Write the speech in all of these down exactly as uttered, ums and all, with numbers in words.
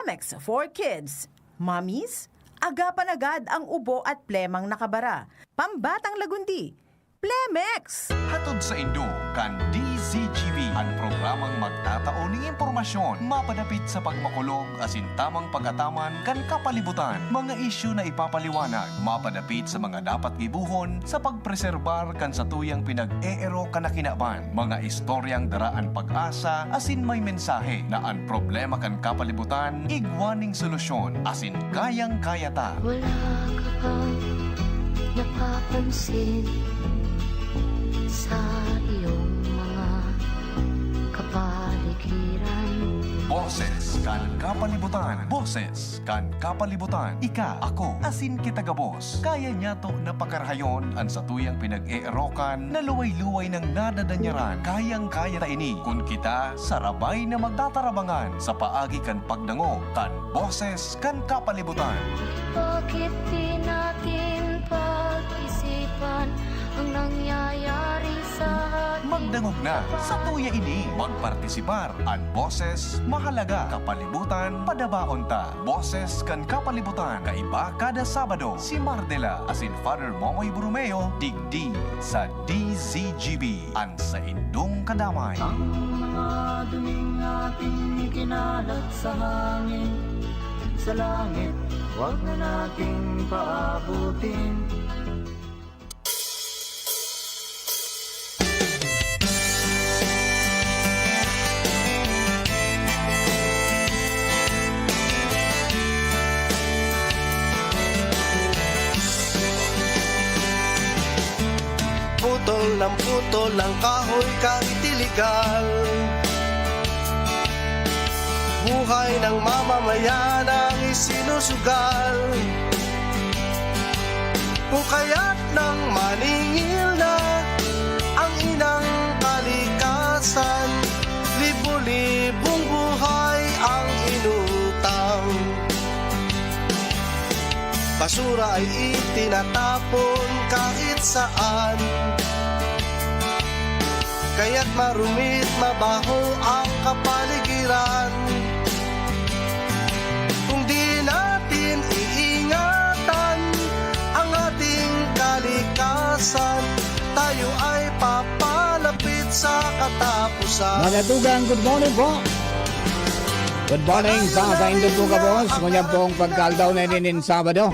Plemex for Kids. Mommies, agapan agad ang ubo at plemang nakabara. Pambatang lagundi, Plemex! Hatod sa indo kan D Z G B, an programang magtatao nin impormasyon mapadapit sa pagmakulog asin tamang pag-ataman kan kapalibutan, mga isyu na ipapaliwanag mapadapit sa mga dapat gibohon sa pagpreserbar kan satuyang pinag-eero kan kinaban, mga istoryang dara an pag-asa asin may mensahe na an problema kan kapalibutan igwa ning solusyon asin kayang-kaya ta. Wala ka bang napapansin sa iyong mga kapaligiran? Boses kan kapalibutan. Boses kan kapalibutan. Ika, ako, asin kita gabos. Kaya niyato na pakarahayon an satuyang pinag-eerokan na luway-luway nang nadadanyaran. Kayang-kaya ta ini kun kita sarabay na magtatarabangan sa paagi kan pagdangog kan Boses kan Kapalibutan. Bakit di natin pag-isipan ang nangyayari sa ating Magdangog na sa tuya ini. Magpartisipar. An boses mahalaga. Kapalibutan, padabaon ta. Boses kan Kapalibutan. Kaiba kada Sabado. Si Mardela asin Father Momoy Borromeo, digdi sa D Z G B. An saindong kadamay. Ang mga duming ating ikinalat sa hangin, sa langit, wag na nating paabutin. Putol ng putol ang kahoy kahit iligal. Buhay ng mamamayan ang isinusugal. Kung kaya't nang maningil na ang inang kalikasan, libo-libong buhay ang inutang. Basura ay itinatapon kahit saan. Kaya't marumit, mabaho ang kapaligiran. Kung di natin iingatan ang ating kalikasan, tayo ay papalapit sa katapusan. Mga tugang, good morning po. Good morning sa saindong mga boss. Ngunyan pong pagkaaldaw na ini nin Sabado.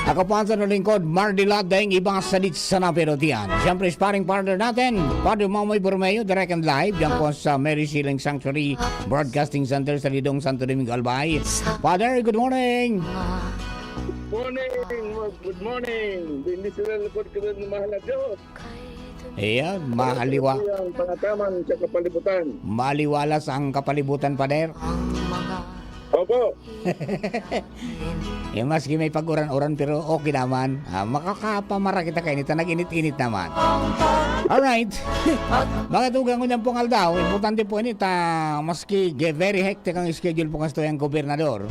Ako po ang sa lingkod, Mardilat, daing iba sa dit sa napirotian. Siyempre, sparring partner natin, Father Mamoy Borromeo, direct and live, dyan po sa Mary Siling Sanctuary Broadcasting Center sa Lidong, Santo Domingo, Albay. Father, good morning. Morning, good morning. Bendisyon na lupot ka rin, mahal na Diyos. Ayan, mahaliwa. Ito ang pangataman sa kapalibutan. Maliwalas ang kapalibutan, Pader. Opo. Eh, maski may pag-uran-uran, pero okay naman. Ah, makakapamara kita kainit, nag-init-init naman. Alright. Mga tugang, ngunyan pong aldaw, importante po ini ta, maski ge-, very hectic ang schedule po kan satuyang gobernador,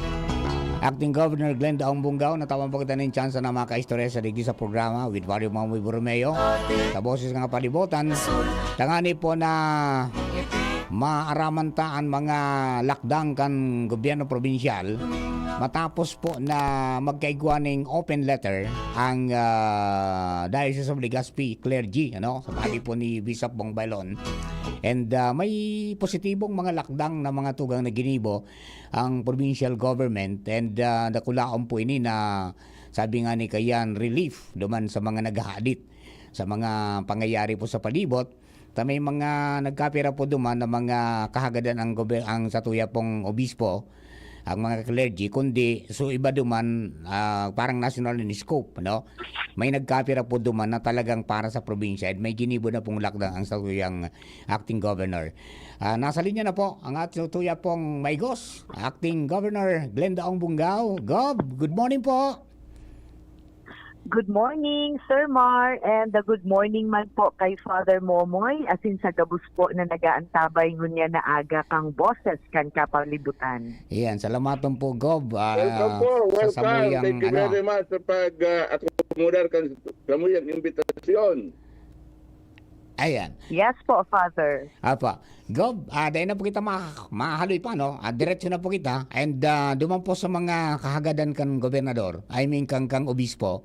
Acting Governor Glenda Ong Bungao, natawan po kita nin tsansa na makaistorya sa digdi sa programa with Father Mamoy Borromeo, sa Boses kan Kapalibutan. Tangani po na maaraman ta an mga lakdang kan gobyerno probinsyal matapos po na magkaigwa ning open letter ang, ah, Diocese of Legazpi clergy, ano, sa tabi po ni Bishop Bong Bailon. And, ah, may positibong mga lakdang na mga tugang na ginibo ang provincial government, and, ah, dakulaon po ini na, sabi nga ni kayan, relief duman sa mga naghahadit sa mga pangyayari po sa palibot. Ta may mga nagkapira po duman na mga kahagadan ang gober-, ang satuya pong obispo, ang mga clergy, kundi so iba duman, ah, parang national in scope, no? May nagkapira po duman na talagang para sa probinsya, and may ginibo na pong lakdang ang satuyang acting governor. Ah, nasa linya na po ang ating tuya pong maigos, Acting Governor Glenda Ong Bungao. Gov, good morning po. Good morning, Sir Mar, and, uh, good morning man po kay Father Momoy, asin sa gabos po na nag-aantabay ngunyan na aga kang Boses kan Kapalibutan. Iyan, salamaton po, Gov. Ah, Welcome po, sa welcome. samuyang, Thank you ano, very much sa pag, ah, akomodar kan samuyang imbitasyon. Ayan. Yes po, Father. Apa. Gob, ah, dai na po kita ma-, mahaloy pa, no? Ah, diretso na po kita. And, ah, duman po sa mga kahagadan kan gobernador, I mean, kan, kan obispo,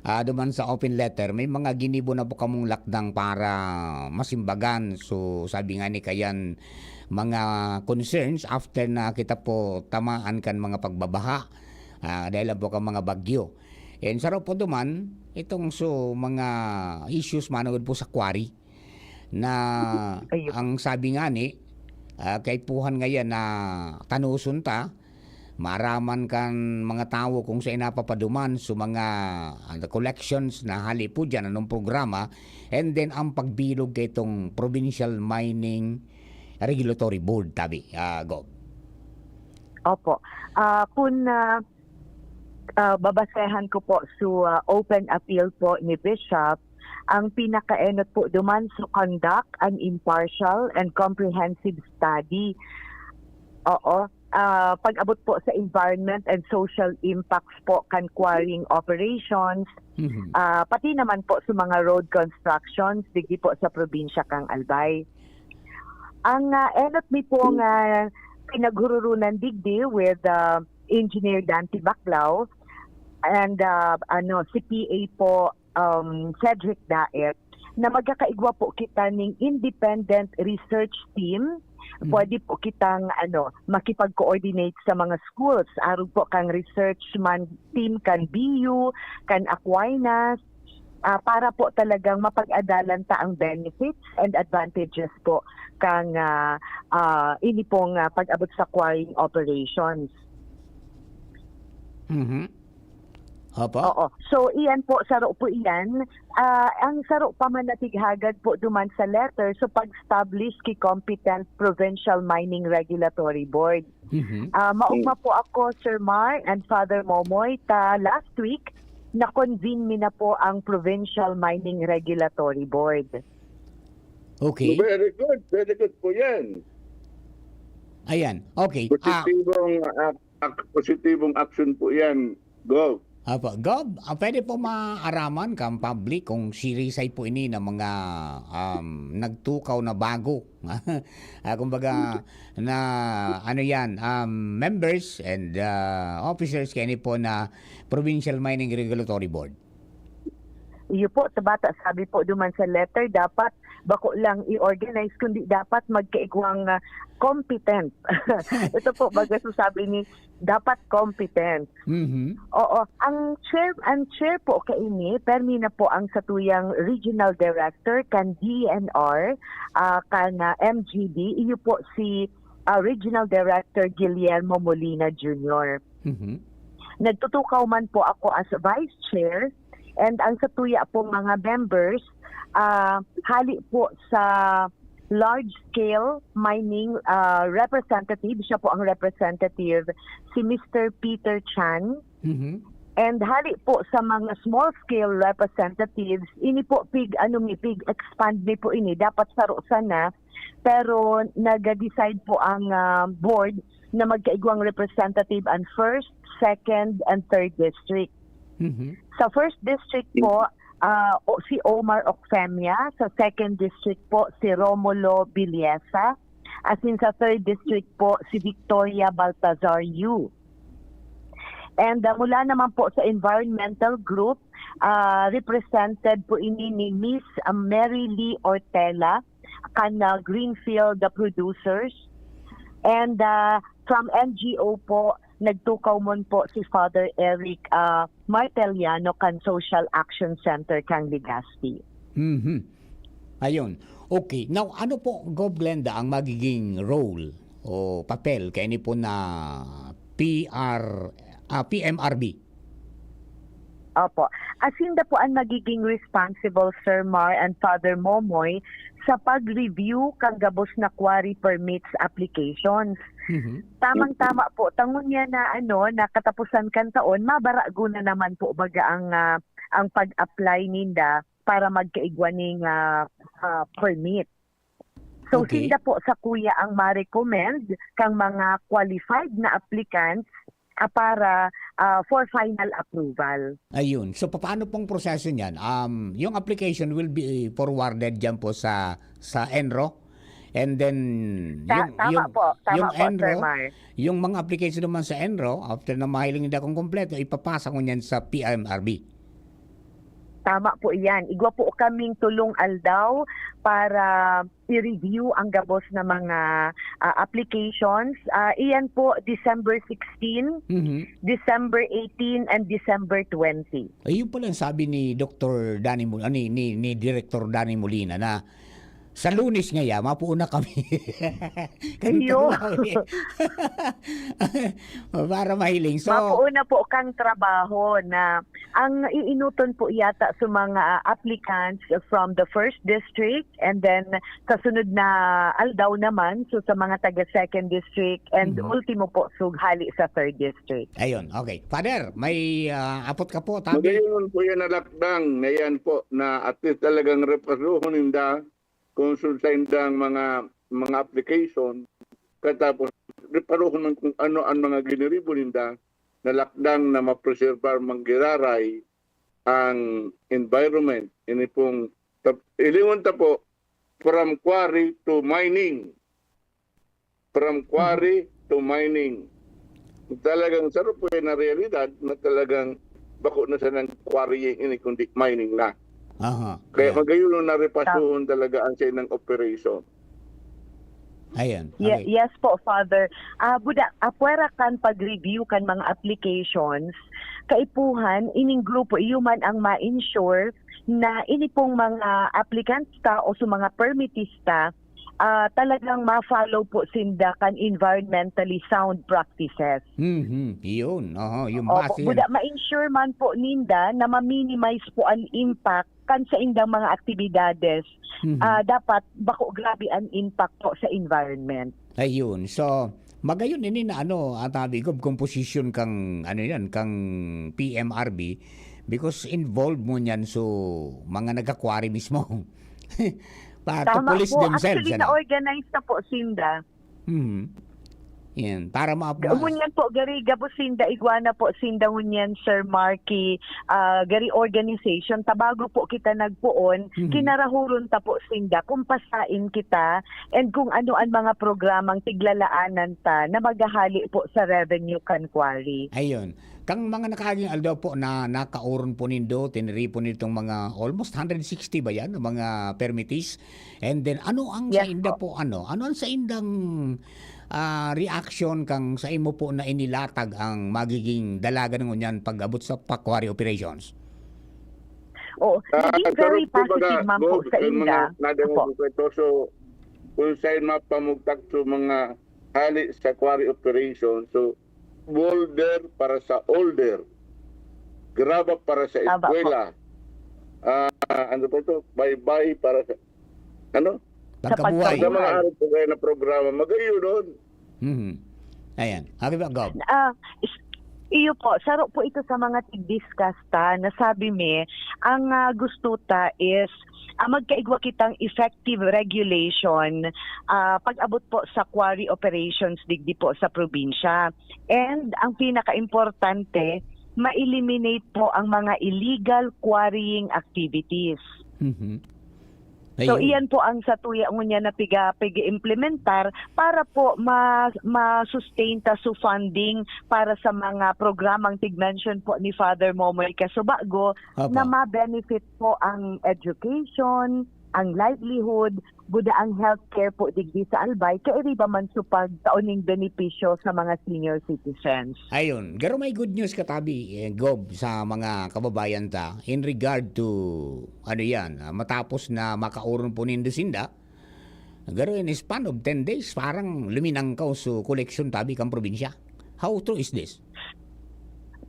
ah, duman sa open letter, may mga ginibo na po kamong lakdang para masimbagan. So, sabi nga ni kayan, mga concerns after na kita po tamaan kan mga pagbabaha, ah, dahil lang po kan mga bagyo. And saro po duman, itong so, mga issues manungod po sa quarry. Na Ayun. Ang sabi ngani, ah, kaipuhan ngayan na tanoson ta, maaraman kan mga tawo kung saen napapaduman so mga, ano, collections na hali po diyan, anong programa, and then ang pagbilog kaitong Provincial Mining Regulatory Board, tabi, ah, Gob. Opo. Ah, kun, ah, ah, babasehan ko po so, ah, open appeal po ni Bishop, ang pinakaenot po duman, so conduct an impartial and comprehensive study. Oo. Ah, pag-abot po sa environment and social impacts po kan quarrying operations, Mhm. ah, pati naman po sa mga road constructions digdi po sa probinsya kan Albay. Ang, ah, enot mi po nga pinaghururunan digdi with, ah, Engineer Dante Baclao and, ah, ano, si P A po, um, Cedric Daet, na magkakaigwa po kita ning independent research team. Mhm. Pwede po kitang, ano, makipag-coordinate sa mga schools. Arog po kang research man team kan B U, kan Aquinas, ah, para po talagang mapag-adalan ta ang benefits and advantages po kang, ah, ah, ini pong, ah, pag-abot sa quarrying operations. Mhm. Opo. Oo. So, iyan po, saro po iyan. Ah, ang saro pa man na tighagad po duman sa letter, so pag-establish ki competent Provincial Mining Regulatory Board. Mhm. Ah, maogma Mm. po ako, Sir Mar and Father Momoy, ta last week, na-convene mi na po ang Provincial Mining Regulatory Board. Okay. Very good, very good po yan. Ayan, okay. Ah, Positibong, ah, ak-, positibong action po yan, Gov. Apo, Gov, ah, pwede po maaraman kan public kung sirisay po ini na mga, um, nagtukaw na bago. Ah, kumbaga, na ano yan, um, members and, ah, officers kaini po na Provincial Mining Regulatory Board. Iyo po, tabata sabi po duman sa letter, dapat bako lang i-organize, kundi dapat magkaigwang, ah, competent. Ito po, baga sasabi ni, dapat competent. Mhm. Oo, ang chair, ang chair po kaini, permi na po ang satuyang regional director kan D E N R, ah, kan, ah, M G B. Iyo po si, ah, Regional Director Guillermo Molina Junior. Mhm. Nagtutukaw man po ako as vice chair, and ang satuya pong mga members, ah, hali po sa large scale mining, ah, representative, siya po ang representative, si Mister Peter Chan. Mhm. And hali po sa mga small scale representatives, ini po pig, ano mi, pig expand mi po ini. Dapat saro sana, pero nag-decide po ang, ah, board na magkaigwang representative ang first, second, and third district. Mhm. Sa first district po, ah, o, si Omar Ocfemia. Sa second district po, si Romulo Villesa. As in, sa third district po, si Victoria Baltazar Yu. And, ah, mula naman po sa environmental group, ah, represented po ini ni Miss, ah, Mary Lee Ortela, kan, ah, Greenfield, ah, Producers. And, ah, from N G O po, nagtukaw man po si Father Eric, ah, Marteliano kan Social Action Center kan Legazpi. Mhm. Ayun. Okay. Now, ano po, Gov Glenda, ang magiging role o papel kaini po na P R, ah, P M R B? Opo. Asinda po ang magiging responsible, Sir Mar and Father Momoy, sa pag-review kan gabos na quarry permits applications. Mhm. Tamang-tama po, ta ngunyan na, ano, na katapusan kan taon, mabarago na naman po baga ang, ah, ang pag-apply ninda para magkaigwa ning, ah, ah, permit. So, Okay. Sinda po sakuya ang ma-recommend kang mga qualified na applicants, ah, para, ah, for final approval. Ayun. So, papaano pong proseso niyan? Um, yung application will be forwarded diyan po sa, sa ENRO? And then, Ta- yung, tama yung, po, tama yung po, Sir ENRO, Mar. Yung mga application naman sa ENRO, after na mahiling ninda kung kompleto, ipapasa ngunyan sa P M R B. Tama po iyan. Igwa po kaming tulong aldaw para i-review ang gabos na mga ah, applications. Ah, iyan po, December sixteen, Mhm. December eighteen, and December twenty. Ayun pala ang sabi ni Doktor Danny Mul- ah, ni, ni, ni Director Danny Molina na sa Lunes ngaya, mapuuna kami. Ganito Iyo. kami. Para mahiling. So, Mapuuna po kang trabaho na ang iinuton po yata sa mga applicants from the first district, and then sa sunod na aldaw naman, so sa mga taga second district, and Mhm. ultimo po, so hali sa third district. Ayun, okay. Father, may ah, apot ka po, tabi. Magayon po yan na lockdown na yan po na at least talagang repasohon ninda kung sun sa indang mga mga application, katapos reparohon man kung ano ang mga giniribo ninda na lockdown na mapreserbar, manggiraray ang environment. Ini pong tap- ilingon ta po, from quarry to mining. From quarry to mining. Talagang saro po yan na realidad na talagang bako na sanang quarrying ini kundi mining na. Aha. Kaya Yeah. magayon na repasuhon talaga ang sa inang operation. Ayan. Ye- Okay. Yes po, Father. Ah, buda, apwera kan pag-review kan mga applications, kaipuhan, ining grupo iyo man ang ma-ensure na ini pong mga applicants ta o sa mga permittista, ah, talagang ma-follow po sinda kan environmentally sound practices. Mhm. Yun. Oho, yung Opo, base buda, ma-ensure man po ninda na ma-minimize po ang impact kan sa indang mga aktibidades. Mhm. Ah, dapat bako grabe ang impact po sa environment. Ayun. So, magayon ini na ano, Ata Bigob, composition kang, ano yan, kang P M R B, because involved mo niyan, so, mga nagka-quarry mismo. Pa, to Tama police po. themselves, Actually, ano? Na-organize na po sinda. Mhm. Yan, para ma- Ngunyan po, gari, gabos sinda, igwa na po sinda ngunyan, Sir Marky, ah, gari organization, tabago po kita nagpoon, Mhm. kinarahuron ta po sinda, kung pasain kita, and kung ano ang mga programang tiglalaanan ta na maghahali po sa revenue kan quarry. Ayun. Kang mga nakaaging aldaw po na nakauron po nindo, tiniripon nitong mga almost hundred sixty ba yan, ang mga permittees? And then, ano ang sa Yes inda po. po, ano? Ano ang sa indang ah, reaction kang sa imo po na inilatag ang magiging dalagan ngunyan pag-abot sa pa-quarry operations? Oo, Ah, naging pero very positive kumbaga, man po Gob, sa yung inda. mga nadangog Opo. ko ito, so, kung saan mapamugtak sa mga hali sa quarry operation, so, boulder para sa older, graba para sa Tama po. eskwela, ah, ano po ito, baybay para sa, ano? Pagkabuhay. Sa mga araw po kayo na programa, magayon doon. Mhm. Ayan. Happy ba, Gob? Ah, is- iyo po, saro po ito sa mga tig-discuss ta na sabi mi, ang ah, gusto ta is ah, magkaigwa kitang effective regulation ah, pag-abot po sa quarry operations digdi po sa probinsya. And ang pinaka-importante, ma-eliminate po ang mga illegal quarrying activities. Mhm. So Ayun. iyan po ang satuya ngunyan na piga piga-implementar para po ma ma-sustain ta su funding para sa mga programang tig-mention po ni Father Momoy Casubago Apo. na ma-benefit po ang education, ang livelihood, buda ang healthcare po digdi sa Albay, kairiba man su pagtao ning benepisyo sa mga senior citizens. Ayun, garo may good news katabi, eh, Gob, sa mga kababayan ta in regard to, ano yan, ah, matapos na makauron po nindo sinda, garo in a span of ten days, parang luminangkaw su koleksyon tabi kang probinsya. How true is this?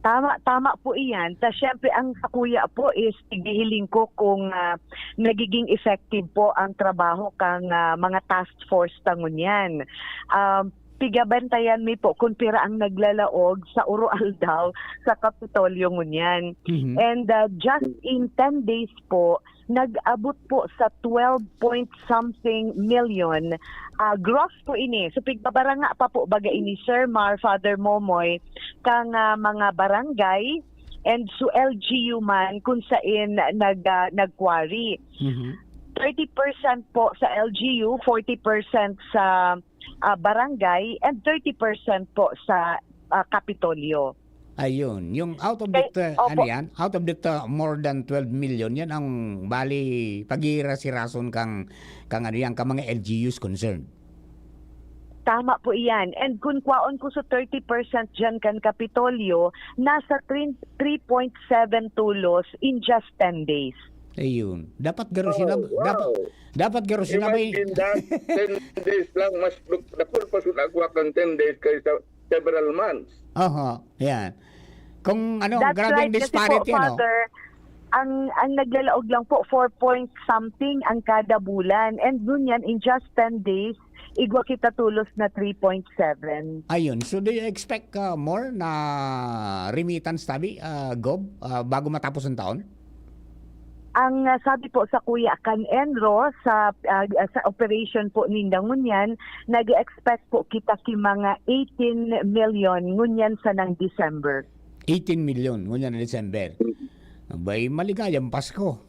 Tama, tama po iyan. Ta syempre ang sakuya po is tighihiling ko kung ah, nagiging effective po ang trabaho kang ah, mga task force ta ngunyan. Um, pigabantayan mi po kung pira ang naglalaog sa uro-aldaw sa Kapitolyo ngunyan. Mhm. And uh, just in ten days po, nag-abot po sa twelve point something million uh, gross po ini. So pigbabaranga pa po baga ini, Sir Mar, Father Momoy, kang uh, mga barangay and su L G U man kung sain nag uh, nag-quarry. Mhm. Thirty percent po sa L G U, forty percent sa, ah, barangay, and thirty percent po sa, ah, Kapitolyo. Ayun, yung out of the Kay thir-, ano opo. yan? Out of the thir-, more than twelve million, yan ang bali paghihira-sirason kang, kang ano yan, kang mga L G Us concerned. Tama po iyan. And kun kwaon ko sa thirty percent diyan kan Kapitolyo, nasa three, three point seven tulos in just ten days. Ayun. Dapat garo Oh, sinab-, dapat, wow. dapat garo sinabay. Imagine that, ten days lang, mas duk-, dakul pa sila kuha kan ten days kaysa several months. Oho, yan. Kung ano, That's grabe ang right, kasi disparity, po, ano? Father, ang, ang naglalaog lang po, four point something ang kada bulan. And ngunyan, in just ten days, igwa kita tulos na three point seven. Ayun. So, do you expect, uh, more na remittance, tabi, uh, Gob, uh, bago matapos ang taon? Ang, uh, sabi po sa Kuya Kan Enro, sa, uh, sa operation po ninda ngunyan, nag-expect po kita ki mga eighteen million ngunyan sanang December. Eighteen million ngunyan na December. Abay, maligayang Pasko.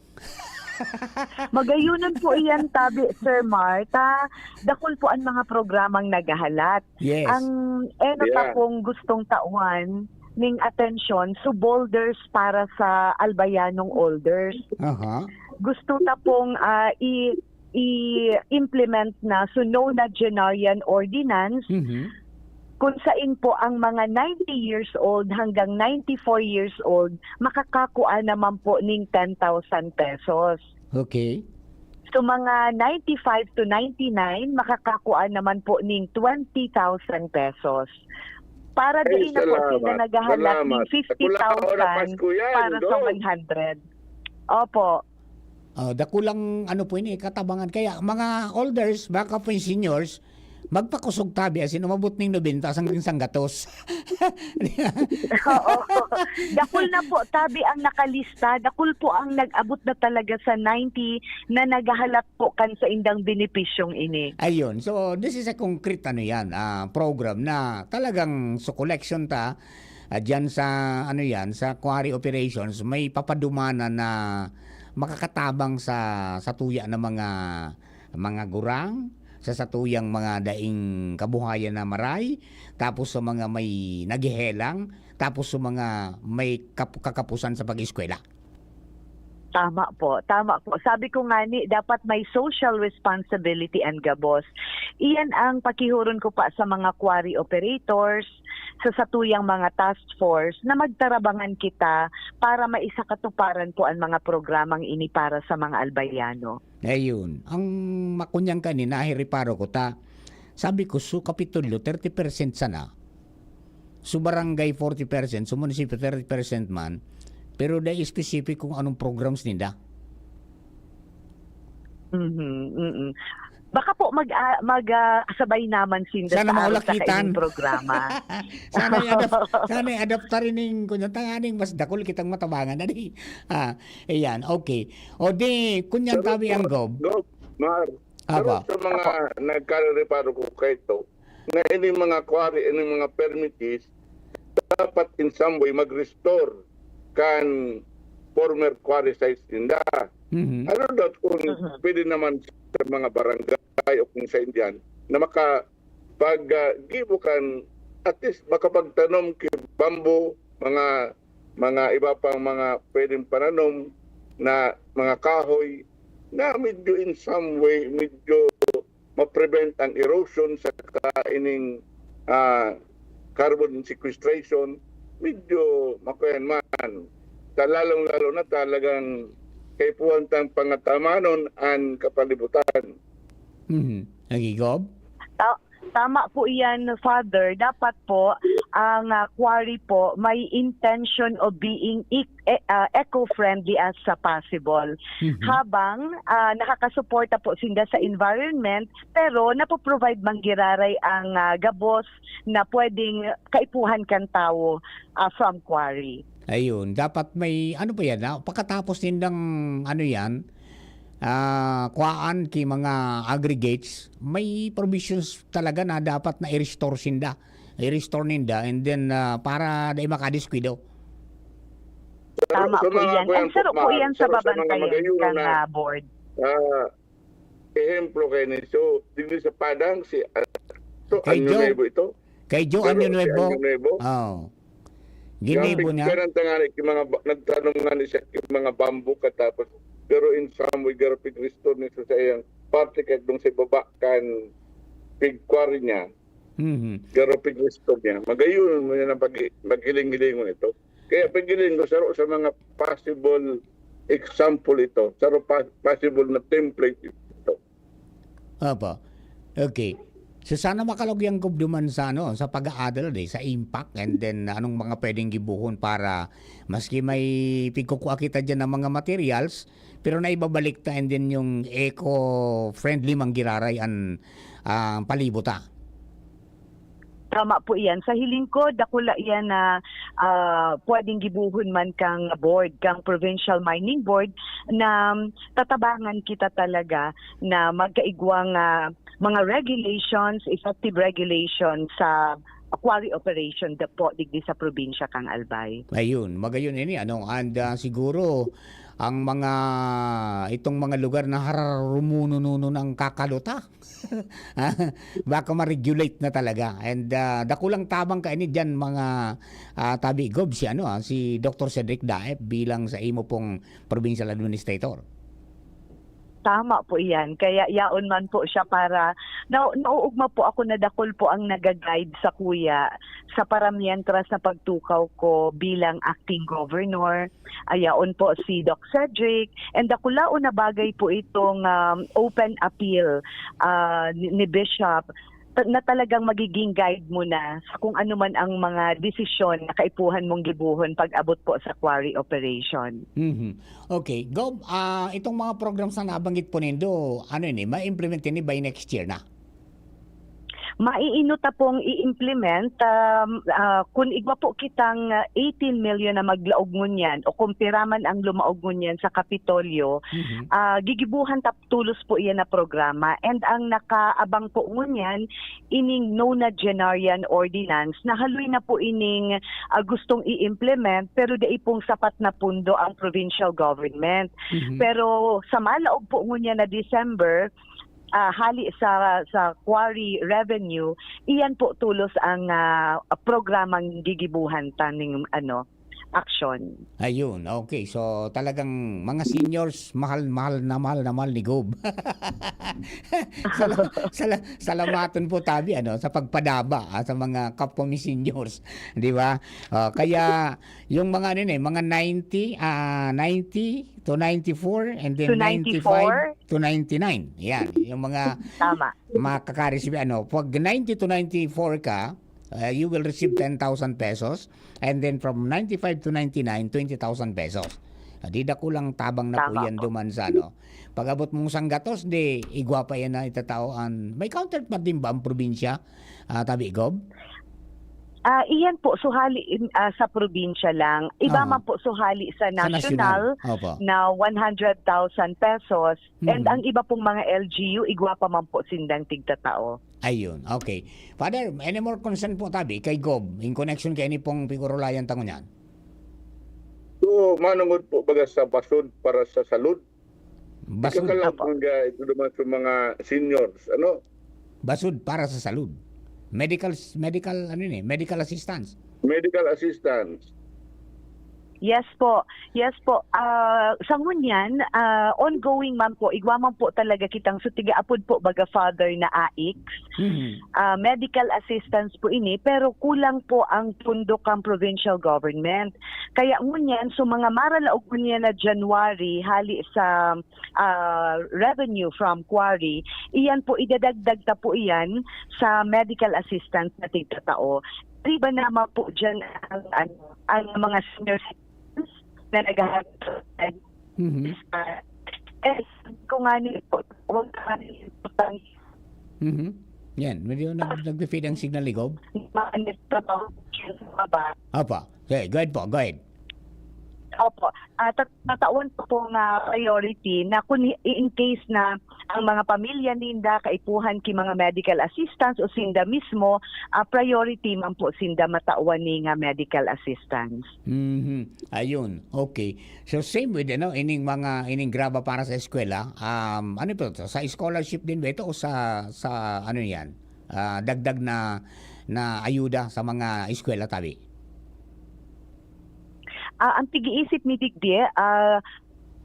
Magayunan po iyan, tabi, Sir Mar, ta dakul po ang mga programang naghahalat. Yes. Ang eno ta Yeah. pong gustong tawan ning atensyon, so boulders para sa Albayanong Elders. Aha. Gusto ta pong, ah, i-, i-implement na so nonagenarian ordinance Mhm. kung sain po ang mga ninety years old hanggang ninety-four years old makakakua naman po ning ten thousand pesos. Okay. So, mga ninety-five to ninety-nine, makakakua naman po ning twenty thousand pesos. Para Ay, dai na po sila salamat. naghahalat Salamat. ning Dakula ka oras fifty thousand Pasko yan, para sa Dok. one hundred. Opo. Oh, dakulang ano po ini, katabangan. Kaya mga elders, baka po yung seniors, magpakusog tabi, asin umabot ning nobenta hanggang sanggatos. Oo. Dakul na po, tabi ang nakalista. Dakul po ang nag-abot na talaga sa ninety na naghahalat po kan saindang benepisyong ini. Ayun. So, this is a concrete, ano yan, ah, program na talagang so collection ta, ah, dyan sa, ano yan, sa quarry operations, may papadumanan na makakatabang sa, sa tuya ng mga, mga gurang, sa satuyang mga daing kabuhayan na maray, tapos sa mga may naghehelang, tapos sa mga may kap-, kakapusan sa pag-eskwela. Tama po, tama po. Sabi ko nga ni, dapat may social responsibility ang gabos. Iyan ang pakihuron ko pa sa mga quarry operators, sa satuyang mga task force, na magtarabangan kita para maisakatuparan po ang mga programang ini para sa mga Albayano. Ayun. Ang makunyang kanina, ay reparo ko ta. Sabi ko, so Kapitolyo, thirty percent sana. So barangay, forty percent. So munisipyo, thirty percent man. Pero dai specific kung anong programs ninda. Mhm, mm. Baka po mag, ah, mag, ah, sabay naman sinda Sana sa araw sa maulakitan. kaining programa. Sana i-adapt, sana i-adapt ta rin ning, kunyang tanganing mas dakul kitang matabangan. Dali. Ah, ayan, okay. O di, kunyang Pero, tabi ang Gob. Gob, Mar, Aba. pero sa mga Apo. nagkarereparo ko kay to, na ining mga quarry, ining mga permittees, dapat in some way mag-restore kan former quarry sites ninda. Mhm. Ano daw kung Mhm. pwede naman sa mga barangay o kung sa Indian na maka-, pag, ah, gibo kan, at least makapagtanom ki bamboo, mga, mga iba pang mga pwedeng pananom na mga kahoy na medyo in some way, medyo ma-prevent ang erosion saka ining, ah, carbon sequestration, medyo makuyan man. Ta-, lalong-lalo na talagang kaipuhan tang pangatamanon an kapalibutan. Mhm. Lagi, Gob? Ta-, tama po iyan, Father. Dapat po, ang, ah, quarry po may intention of being e-, e-, ah, eco-friendly as, ah, possible. Mhm. Habang, ah, nakakasuporta po sinda sa environment, pero napo-provide man giraray ang, ah, gabos na pwedeng kaipuhan kan tawo, ah, from quarry. Ayun, dapat may, ano pa yan, ah, pagkatapos nindang, ano yan, ah, kuhaan ki mga aggregates, may provisions talaga na dapat na i-restore sinda. I-restore ninda, and then, ah, para dai makadiskuido. Pero Tama sa po mga iyan. kuyan And saro po, po iyan sa Mar, pero sa mga babantayan magayuno kang, na ah, board. Ah, ehemplo kaini. So, digdi sa Padang, si, ah, to, Kay Año Joe. Nuevo ito. Kay Joe Pero Año si Nuevo. Año Nuevo, Oh. Ginibo niya. Nagpigkaran ta nga ni, ki mga ba-, nagtanom nga ni siya ki mga bamboo katapos. Pero in some way, garo pig-restore ni sa iyang parte kahit dong sa baba kan pig-quarry niya. Mhm. Garo pig-restore niya. Magayon mo yan ang pag-, maghiling-hilingon ito. Kaya pag-hiling ko, saro sa mga possible example ito. Saro pa-, possible na template ito. Opo. Okay. So, sana makalog yang Gob duman sa, ano, sa pag-aadal, di, sa impact, and then anong mga pwedeng gibohon para maski may pigkukua kita diyan ng mga materials, pero naibabalik ta, and then yung eco-friendly man giraray an, ah, palibot ta. Tama po iyan. Sa hiling ko, dakula iyan na, ah, pwedeng gibohon man kang board, kang Provincial Mining Board, na tatabangan kita talaga na magkaigwang, ah, mga regulations, effective regulations sa quarry operation da po digdi sa probinsya kang Albay. Ayun, magayon ini, ano, and, ah, siguro ang mga, itong mga lugar na hararumuno-nuno ng kakaluta. Baka ma-regulate na talaga. And, ah, dakulang tabang kaini diyan, mga, ah, tabi Gob, si ano, ah, si Doktor Cedric Daep bilang sa imo pong provincial administrator. Tama po iyan. Kaya yaon man po siya para, na, nauugma po ako na dakul po ang naga-guide sa kuya sa paramientras na pagtukaw ko bilang acting governor. Ayaon po si Doc Cedric. And dakulaon na bagay po itong, um, open appeal, ah, ni, ni Bishop ta-, na talagang magiging guide mo na sa kung ano man ang mga desisyon na kaipuhan mong gibohon pag-abot po sa quarry operation. Mhm. Okay. Gob, ah, itong mga programs na nabanggit po nindo, ano ini, ma-implement ini by next year na? Maiinot ta pong i-implement, um, ah, kun igwa po kitang, ah, eighteen million na maglaog ngunyan o kumpira man ang lumaog ngunyan sa Kapitolyo, Mhm. ah, gigibuhan ta tolos po iyan na programa. And ang nakaabang po ngunyan, ining nonagenarian ordinance na haloy na po ining, ah, gustong i-implement, pero dai pong sapat na pundo ang provincial government. Mhm. Pero sa malaog po ngunyan na December, ah, hali sa, sa quarry revenue, iyan po tolos ang, ah, programang gigibuhan ta ning, ano, aksyon. Ayun, okay. So, talagang mga seniors, mahal, mahal na mahal na mahal ni Gob. Sala-, sala-, salamaton po tabi, ano, sa pagpadaba, ah, sa mga kapwa mi seniors, di ba? Ah, kaya yung mga, ano, eh, mga ninety, ah, ninety to ninety-four, and then To ninety-four? Ninety-five to ninety-nine. Yan, yung mga Tama. makakareceive, ano, pag ninety to ninety-four ka, uh, you will receive ten thousand pesos. And then from ninety-five to ninety-nine, twenty thousand pesos. Ah, di dakulang tabang na po Tama yan po. duman sa, ano. Pag-abot mong sanggatos, di, igwa pa yan na itatao an, may counterpart din ba ang probinsya, ah, Tabi Gob? Ah, iyan po, suhali in, ah, sa probinsya lang. Iba Aha. man po, suhali sa Sa national nasyonal. Opo. na one hundred thousand pesos. And Mm. ang iba pong mga L G U, igwa pa man po sindang tigtatao. Ayun, okay. Father, any more concern po, tabi, kay Gob, in connection kay ini pong pigurulayan ta ngunyan? So, manungod po baga sa basod para sa salud. Basod. Ikakalaog Apo. nga ito naman sa mga seniors, ano? Basod para sa salud. Medical, medical, ano yun eh, medical assistance. Medical assistance. Yes po. Yes po. Ah, sa ngunyan, ah, ongoing man po, igwa man po talaga kitang, so, tiga apod po, baga, father na A I Cs. Mhm. Ah, medical assistance po ini, pero kulang po ang pundo kang provincial government. Kaya ngunyan, so, mga maralaog ngunyan na January, hali sa, ah, revenue from quarry, iyan po, idadagdag ta po iyan sa medical assistance na tigtatao. Riba naman po dyan ang, ano, ang mga senior citizens na naghahanap ng Mhm. Eh, kung ano po, huwag ka nga importante. Mhm. Yan, medyo nag-, nagpi-fade ang signal ni Gob. Mga nagtrabaho sa baba. Opo. Okay, go ahead po, go ahead. Opo, ah, tat- tatawan ko po nga priority na kun hi- in case na ang mga pamilya ninda kaipuhan ki mga medical assistance o sinda mismo, ah, priority man po sinda matawan ni nga medical assistance. Mhm. Ayun, okay. So, same with, ano, ining mga, ining graba para sa eskwela, um, ano ito, sa scholarship din ba ito o sa, sa ano yan? Ah, dagdag na, na ayuda sa mga eskwela, tabi? Ah, ang pig-iisip mi digdi, ah,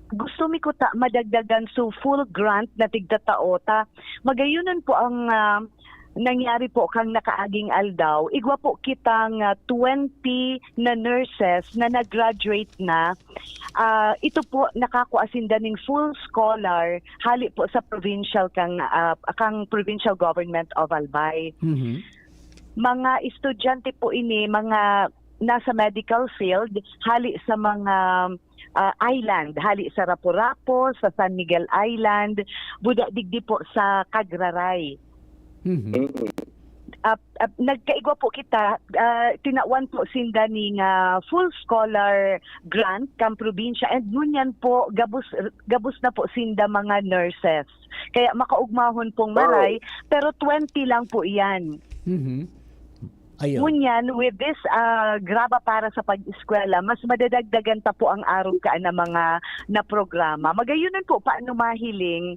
gusto mi kuta madagdagan so full grant na tigtatao ta. Magayonon po ang, ah, nangyari po kang nakaaging aldaw. Igwa po kitang, ah, twenty na nurses na nag-graduate na. Ah, ito po, nakakua sinda ning full scholar hali po sa provincial kang, ah, kang provincial government of Albay. Mhm. Mga estudyante po ini, mga nasa medical field, hali sa mga, ah, island, hali sa Rapu-Rapu, sa San Miguel Island, buda digdi po sa Cagraray. Mhm. Mm. Ap- ap- nagkaigwa po kita, ah, tinawan po sinda ning, ah, full scholar grant kan probinsya, and ngunyan po gabos gabos na po sinda mga nurses. Kaya makaugmahon pong Wow. maray, pero twenty lang po iyan. Mhm. Ayun. Ngunyan, with this, ah, graba para sa pag-eskwela, mas madadagdagan pa po ang arog kaan na mga na programa. Magayonon po, paano mahiling,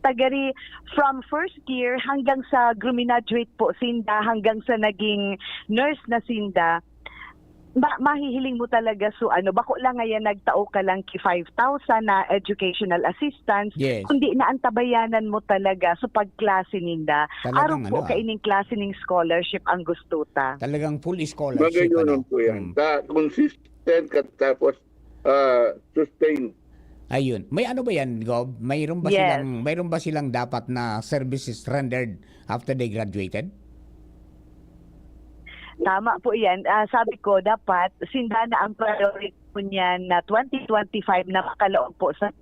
tagari from first year hanggang sa gruminaduate po sinda, hanggang sa naging nurse na sinda, ma- mahihiling mo talaga, so ano, bako lang ngayon nagtao ka lang ki five thousand na educational assistance, Yes. kundi naantabayanan mo talaga sa pagklase ninda. Talagang Arog po ano, ah. kaining klase ning scholarship ang gusto ta. Talagang full scholarship, Magayonon ano? po yan. Hmm. Ta-, consistent ka tapos, ah, sustained. Ayun. May ano ba yan, Gob? Mayroon ba Yes. silang, mayroon ba silang dapat na services rendered after they graduated? Tama po yan. Ah, sabi ko, dapat sinda na ang priority po niyan na twenty twenty-five na makalaog po sa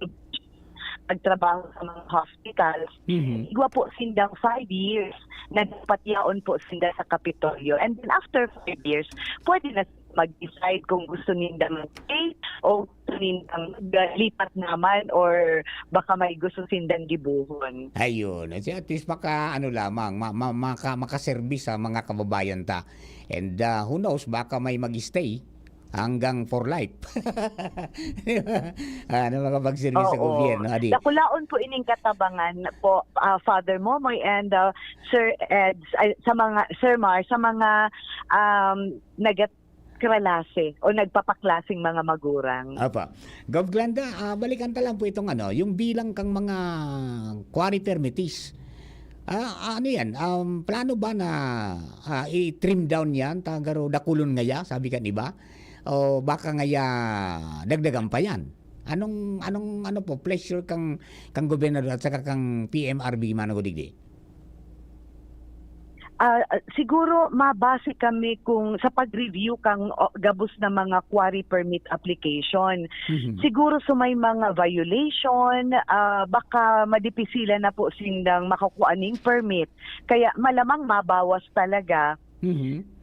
pagtrabaho sa mga hospitals. Mhm. Igwa po sindang five years na dapat yaon po sinda sa Kapitolyo. And then after five years, pwede na mag-decide kung gusto ninda mag-stay o gusto nindang maglipat naman or baka may gusto sindang gibohon. Ayun. At at least maka, ano lamang, ma-, ma-, maka-, makaserbi sa mga kababayan ta. And, ah, who knows, baka may mag-stay hanggang for life. Di ba? Ah, na makapagserbi sa Oo. gobyerno, adi. Dakulaon po ining katabangan po, ah, Father Momoy and, ah, Sir Eds, ay, sa mga, Sir Mar, sa mga, um, nagakralase o nagpapaklaseng mga magurang. Apa. Gov Glenda, ah, balikan ta lang po itong ano, yung bilang kang mga quarry permittees. Ah, ano yan? Um, plano ba na, ah, i-trim down yan? Tagaro dakulon ngaya, sabi kan iba? O baka ngaya dagdagan pa yan? Anong, anong ano po, pleasure kang, kang gobernador at saka kang P M R B, Mano Godigdi? Ah, ah, siguro mabase kami kung sa pag-review kang, o, gabos na mga quarry permit application. Mhm. Siguro sa may mga violation, ah, baka madipisilan na po sindang makakuha ning permit. Kaya malamang mabawas talaga. Mhm.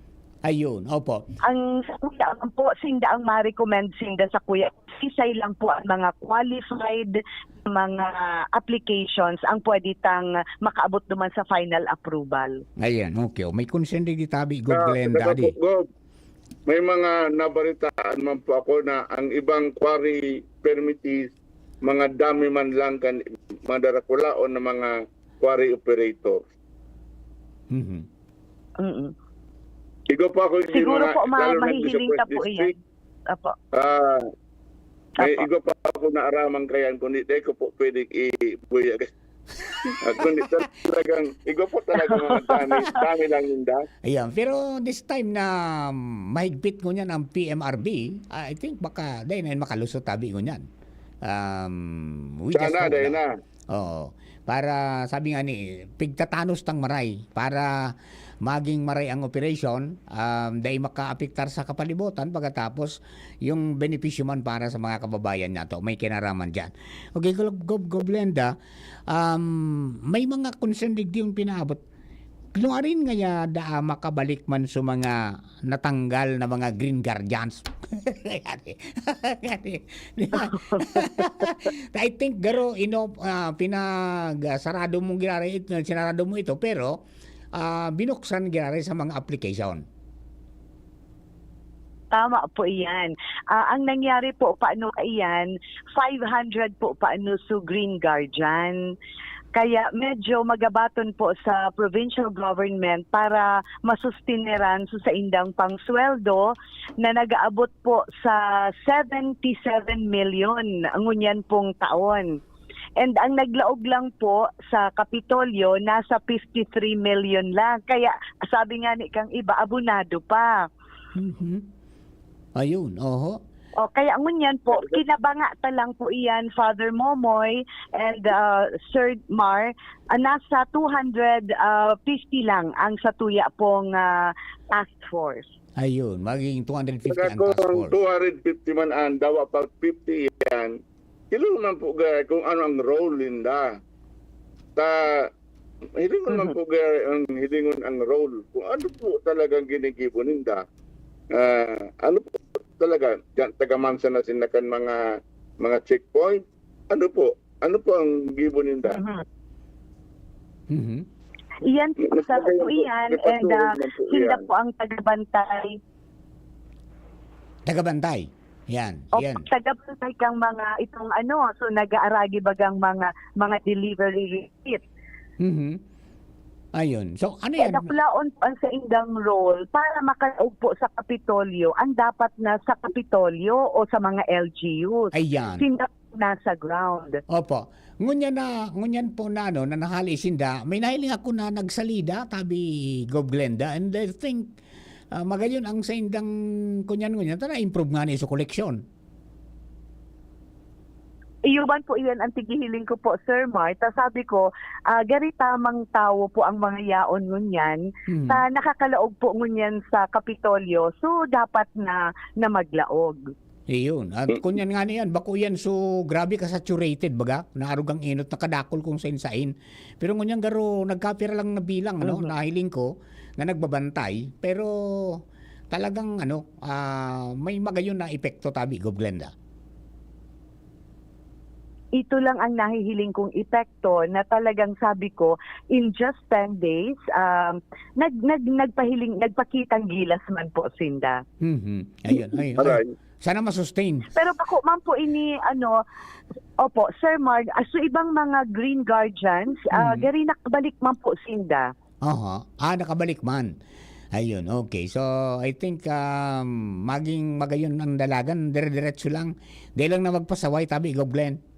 Ayun, opo. Ang sa kuya, ang po, sinda ang ma-recommend sinda sa kuya. Sisay lang po ang mga qualified, mga applications ang pwede tang makaabot duman sa final approval. Ayan, okay. May concern digdi tabi, Gov Ah, Glenda, saka po, di? Gov, may mga nabaritaan man po ako na ang ibang quarry permittees, mga dami man lang kan madarakulaon na mga quarry operators. Mhm. Mm. Igwa pa ako, hindi Siguro mga, po, ma-, lalo na dito sa mahihiling First ka po District. iyan. Apo. Ah, may Apo. igwa pa ako naaraman kayan, kundi di ko po pwedeng ibuya. At kundi talagang, igwa po talaga mga dami, dami lang yung da. Ayan, pero this time na mahigpit ngunyan ang P M R B, I think baka dahil na yun makalusot tabi ngunyan. Um, we just Sana, hope dahil na. na. Oo. Para, sabi nga ni, pigtatanos tang maray para maging maray ang operation, um, dai makaapektar sa kapalibutan, pagkatapos yung benepisyo man para sa mga kababayan nato, may kinaraman diyan. Okay, Gob, Gob, Gob Glenda, um, may mga concern digdi yung pinaabot. Nuarin ngaya daa makabalik man sa mga natanggal na mga Green Guardians? Kaya di, kaya di, di ba? I think garo ino, ah, pinag, ah, sarado mo giraray it-, sinarado mo ito, pero, ah, binuksan giraray sa mga application. Tama po iyan. Ah, ang nangyari po paano kaiyan, five hundred po paano su Green Guardian. Kaya medyo magabaton po sa provincial government para masustineran sa saindang pangsweldo na nag-aabot po sa seventy seven milyon ngunyan pong taon. And ang naglaog lang po sa Kapitolyo, nasa fifty three million lang. Kaya sabi nga ni kang iba, abonado pa. Mhm. Ayun, oho. O, kaya ngunyan po, kinabanga ta lang po iyan, Father Momoy and, ah, Sir Mar, ah, nasa two hundred, ah, fifty lang ang satuya pong, ah, task force. Ayun, magiging two hundred fifty Baga ang task kung force. two hundred fifty man ang dawa pa fifty yan, hilong man po ga-, kung ano ang role ninda. Ta, hilingon man Mhm. po ga-, ang hilingon ang role. Kung ano po talagang ginigibo ninda. Ah, ano po talaga, diyan, taga-Mansa na sila kan mga, mga checkpoint? Ano po? Ano po ang gibo ninda? Mhm. Mhm. Iyan po, Mas sa po magayon po, iyan, may and, ah, pasurog man po sila iyan. po ang tagabantay. Tagabantay. Yan, Opo, yan. tagabantay kang mga itong ano, so nag-aaragi bagang mga, mga delivery receipt. Mhm. Ayun. So, ano Kaya yan? dakulaon po ang saindang role para makalaog po sa Kapitolyo, ang dapat na sa Kapitolyo o sa mga L G Us. Ayan. Sinda nasa ground. Opo. Ngunyan na, ngunyan po na ano, na nahali sinda, may nahiling ako na nagsalida, tabi Gov Glenda, and I think, ah, magayon ang saindang kunyan-ngunyan, ta na-improve nga ni sa koleksyon. Iyo man po iyan ang tigihiling ko po, Sir Mar. Ta sabi ko, ah, gari tamang tawo po ang mga yaon ngunyan. Hmm. Ta nakakalaog po ngunyan sa Kapitolyo. So, dapat na, na maglaog. Iyon. At Mm. kunyan nga niyan, bako yan, so, grabe ka-saturated, baga. Naarog ang inot, nakadakol kung sain-sain. Pero ngunyan, garo, nagkapira lang na bilang, ano, Mhm. nahiling ko, na nagbabantay. Pero, talagang, ano, ah, may magayon na epekto, tabi, Gov Glenda. Ito lang ang nahihiling kong epekto na talagang sabi ko, in just ten days, um, nag-, nag-, nagpahiling, nagpakitang gilas man po sinda. Mhm. Ayun, ay, ay. Aray. Sana ma-sustain. Pero bako man po ini, ano, opo, Sir Mark, ah, so ibang mga Green Guardians, ah, Mhm. gari nakabalik man po sinda. Aha. Ah, nakabalik man. Ayun, okay. So, I think, um, maging magayon ang dalagan, dire-diretso lang. Di lang na magpasaway, tabi, Gov Glenn.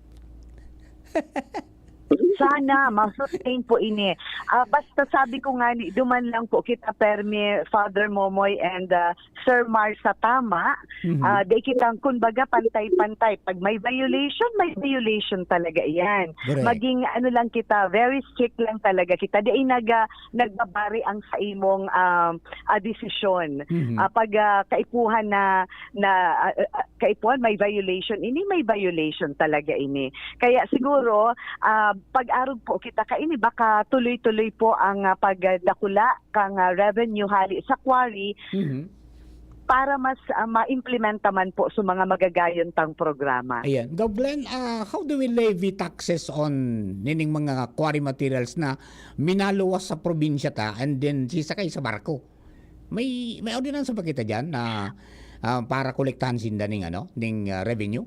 Sana, ma-sustain po ini. Ah, basta sabi ko nga ni, duman lang po kita permi, Father Momoy and, ah, Sir Mar sa tama. Mhm. Ah, di kitang, kumbaga, pantay-pantay. Pag may violation, may violation talaga iyan. Correct. Maging ano lang kita, very strict lang talaga kita. Di ay naga-, nagbabari ang sa imong, um, ah, desisyon. Mhm. Ah, pag, ah, kaipuhan na, na, ah, ah, kaipuhan, may violation ini, may violation talaga ini. Kaya siguro, ah, pag-arog po kita kaini, baka tuloy-tuloy po ang, ah, pagdakula kang, ah, revenue hali sa quarry Mhm. para mas, ah, maimplementa man po sa mga magagayon tang programa. Ayan. Gov Glenn, ah, how do we levy taxes on nining mga quarry materials na minaluwas sa probinsya ta and then sisakay sa barko? May, may ordinansa ba kita diyan na, ah, para kolektahan sinda ning ano, ning, ah, revenue?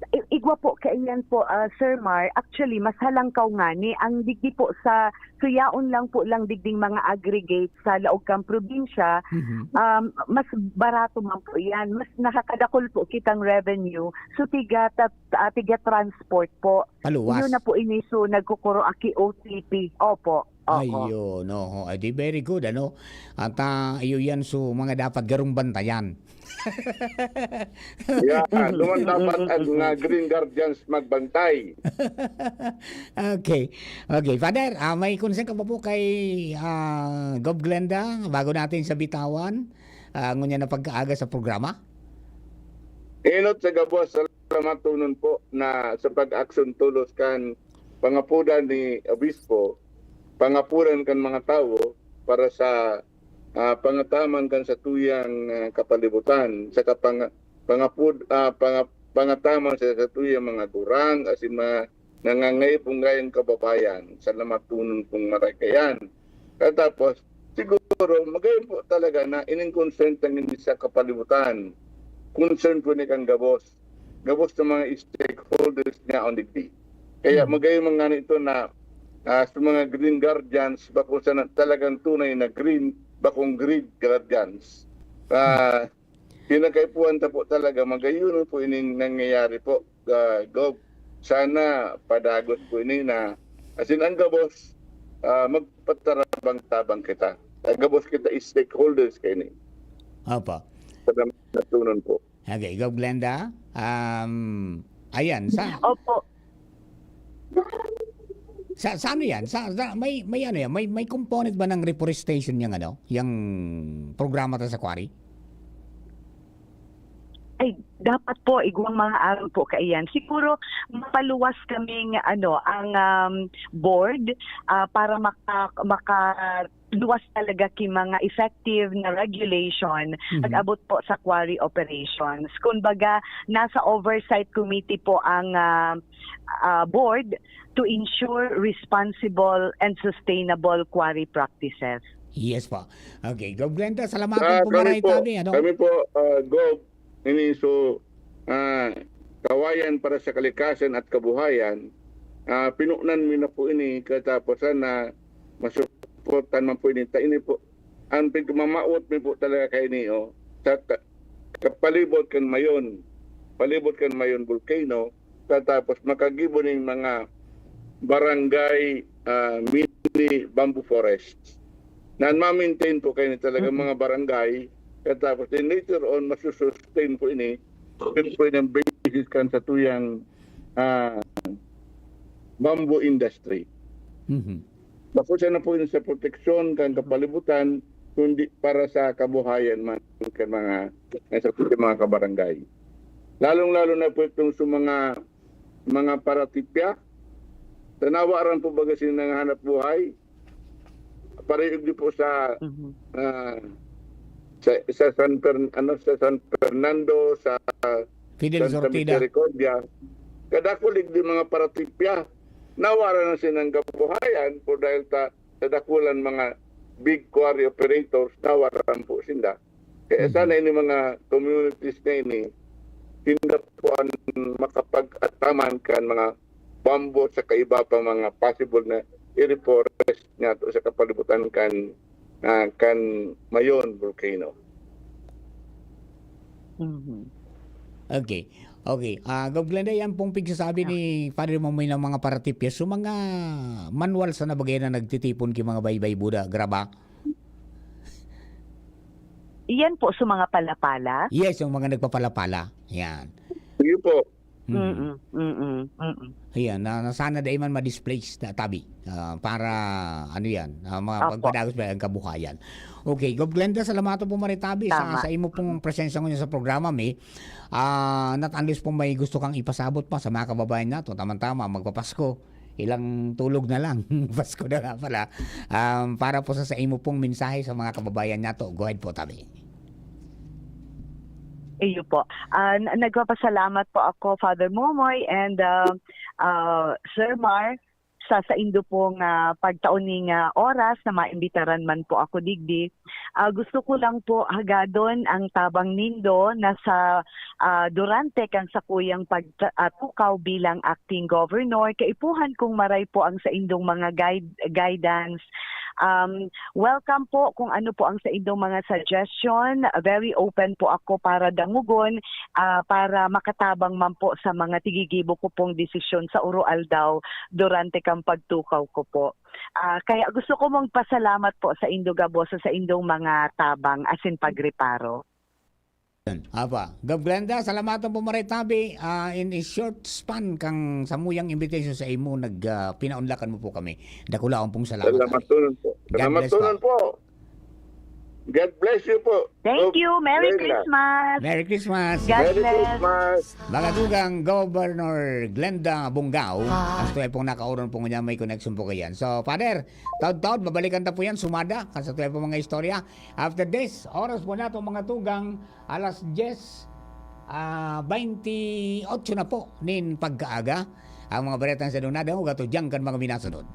I-, igwa po, kaiyan po, ah, Sir Mar, actually, mas halangkaw ngani. Ang digdi po sa, suyaon lang po lang digding mga aggregate sa laog kan probinsya, Mhm. um, mas barato man po yan. Mas nakakadakol po kitang revenue. So, tiga ta-, ah, tiga transport po. Paluwas. Yun na po ini. So, nagkukuro aki O T P. Opo. Oo. Ayun, oho. Ay, di very good, ano? At, ah, iyo yan, so, mga dapat garong bantayan. Yeah, duman dapat ang mga Green Guardians magbantay. Okay. Okay. Father, ah, may concern ka pa po kay, ah, Gov Glenda bago natin sa bitawan? Ah, ngunyan na pagkaaga sa programa? Inot sa gabos, salamat tunon po na sa pag-aksyon tulos kan pangapodan ni Obispo, pangapuran kan mga tawo para sa, ah, pangataman kan satuyang, ah, kapalibutan, sa kapanga-, pangapud-, ah, panga-, pangataman sa satuyang mga gurang asin mga nangangaipo ngayong kababayan sa namatunon pong maray kaiyan. Katapos, siguro, magayon po talaga na ining concern tangin sa kapalibutan, concern po ni kan gabos, gabos sa mga stakeholders niya on digdi. Kaya Mm. magayon man ngani ito na, ah, sa mga green guardians, bako sana talagang tunay na green, bakong green guardians. Ah, pinakaipuhan ta po talaga, magayon po ining nangyayari po, ah, Gov. Sana padagos po ini na, asin ang gabos, ah, magpatarabang-tabang kita. Ang gabos kita is stakeholders kaini. Opo. Sa namatunon po. Okay, Gov Glenda. Um, ayan, sa Opo. Sa, sa ano yan? Sa, sa- may, may ano yan? May, may component ba ng reforestation yung ano? Yung programa ta sa quarry? Ay, dapat po, igwang mga aram po kaiyan. Siguro, mapaluwas kaming, ano, ang, um, board, ah, para maka-, makaluwas talaga ki mga effective na regulation Mhm. pag-abot po sa quarry operations. Kumbaga, nasa oversight committee po ang, ah, ah, board to ensure responsible and sustainable quarry practices. Yes po. Okay, Gov Glenda, salamat Ah, po kami maray po, tabi, ano? kami po, ah, Gov, ini so, ah, kawayan para sa kalikasan at kabuhayan, ah, pinunan mi na po ini, katapusan na masuportan man po ini. Ta ini po, ang pigmamawot mi po talaga kaini, oh, sa ka-, kapalibot kan Mayon, palibot kan Mayon Volcano, katapos makagibo ning mga barangay, ah, mini bamboo forest. Na ma-maintain po kayo ni talaga Mhm. mga barangay, katapos then later on, masusustain po ini, yun po yung basis kan sa tuyang, ah, bamboo industry. Mhm. Bako siya na po yun sa proteksyon kan kapalibutan, kundi para sa kabuhayan man kan mga, sa mga kabarangay. Lalong-lalo na po itong sa mga, mga paratipya. Tanawa ran po baga sila nangahanap buhay. Parehog di po sa, Mhm. ah, sa, sa San Fern-, ano, sa San Fernando, sa Fidel Santa Sortida. Misericordia. Kadakulig di mga paratipya. Nawaran na sinang kabuhayan po dahil ta, sa dakulan mga big quarry operators, nawaran po sinda. Kaya Mhm. sana ini mga communities na ini, sinda po ang makapag-ataman kan mga bamboo sa kaiba pa mga possible na i-reforest nga to sa kapalibutan kan, ah, kan Mayon Volcano. Mhm. Okay. Okay. Ah, Gov Glenda, yan pong pigsasabi Ah. ni Father Mamoy ng mga paratipya. So, mga manual sa nabagay na nagtitipon ki mga baybay Buda, graba? Iyan po sa mga palapala? Yes, yung mga nagpapalapala. Yan. Sige po. Mm. Mm-mm, mm-mm, mm-mm. Ayan, na, na sana dai man ma-displace na tabi, ah, para, ano yan, ah, ma-, Opo. magpadagos pa ang kabuhayan. Okay, Gov Glenda, salamaton po maray tabi sa, Tama. sa imo pong presensya ngayon sa programa mi. Ah, not unless po may gusto kang ipasabot pa sa mga kababayan nato, tamang-tama, magpapasko. Ilang tulog na lang. Pasko na nga pala. Um, para po sa, sa imo pong mensahe sa mga kababayan nato, go ahead po, tabi. Iyo po. Ah, n-, nagpapasalamat po ako, Father Momoy and, ah, ah, Sir Mar, sa saindo pong, ah, pagtao ning, ah, oras na maimbitaran man po ako digdi. Ah, gusto ko lang po hagadon ang tabang nindo na sa, ah, durante kan sakuyang pag-, ah, tukaw bilang acting governor, kaipuhan kong maray po ang saindong mga guide-, guidance. Um, welcome po kung ano po ang saindong mga suggestion. Very open po ako para dangogon, ah, para makatabang man po sa mga tigigibo ko pong desisyon sa uro-aldaw durante kan pagtukaw ko po. Ah, kaya gusto ko magpasalamat po saindo gabos sa saindong mga tabang asin pagreparo. Yun. Apa, Gov Glenda, salamaton po maray tabi. Ah, in a short span kang samuyang invitation sa imo, nag, ah, pinaunlakan mo po kami. Dakulaon pong salamat, Salamat tabi. tunon po. God Salamat bless po. tunon po. God bless you po. Thank Gov. you. Merry Glenda. Christmas. Merry Christmas! God Merry bless. Christmas. Mga tugang, Governor Glenda Bungao, hastay pong nakaoron po ngunyan, may connection po kayan. So, Father, taod-taod, babalikan ta po yan, sumada, kan sa tuya po mga istorya. After this, oras po nato, mga tugang, alas diyes, ah, baynte otso na po nin pagkaaga. Ang mga baretang sa dong nadangog ato diyan kan mga minasunod.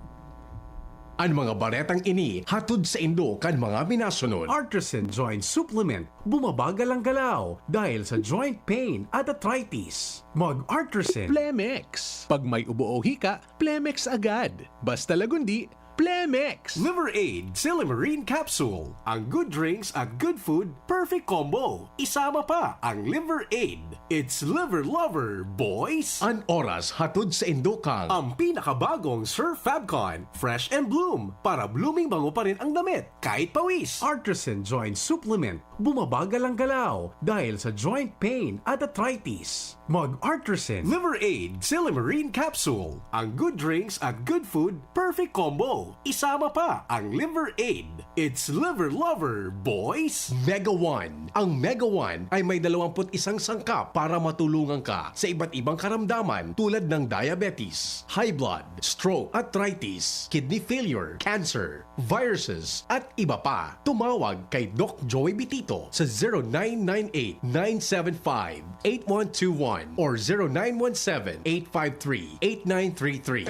An mga baretang ini hatod saindo kan mga minasunod. Artisan Joint Supplement, bumabagal ang galaw dahil sa joint pain at arthritis. Mag Artisan. Plemex. Pag may ubo o hika, Plemex agad. Basta lagundi, Plemex. Liver Aid, Silimarin Capsule. Ang good drinks at good food, perfect combo. Isama pa ang Liver Aid. It's Liver Lover, boys! An oras hatod saindo kan ang pinakabagong Surf Fabcon, Fresh and Bloom, para blooming bango pa rin ang damit, kahit pawis. Artisan Joint Supplement, bumabagal ang galaw dahil sa joint pain at arthritis. Mag Artisan. Liver Aid, Silimarin Capsule. Ang good drinks at good food, perfect combo. Isama pa ang Liver Aid. It's Liver Lover, boys! Mega One. Ang Mega One ay may dalawampu't isang sangkap para matulungan ka sa iba't ibang karamdaman tulad ng diabetes, high blood, stroke, arthritis, kidney failure, cancer, viruses, at iba pa. Tumawag kay Doc Joey Bitito sa zero nine nine eight, nine seven five, eight one two one or zero nine one seven, eight five three, eight nine three three.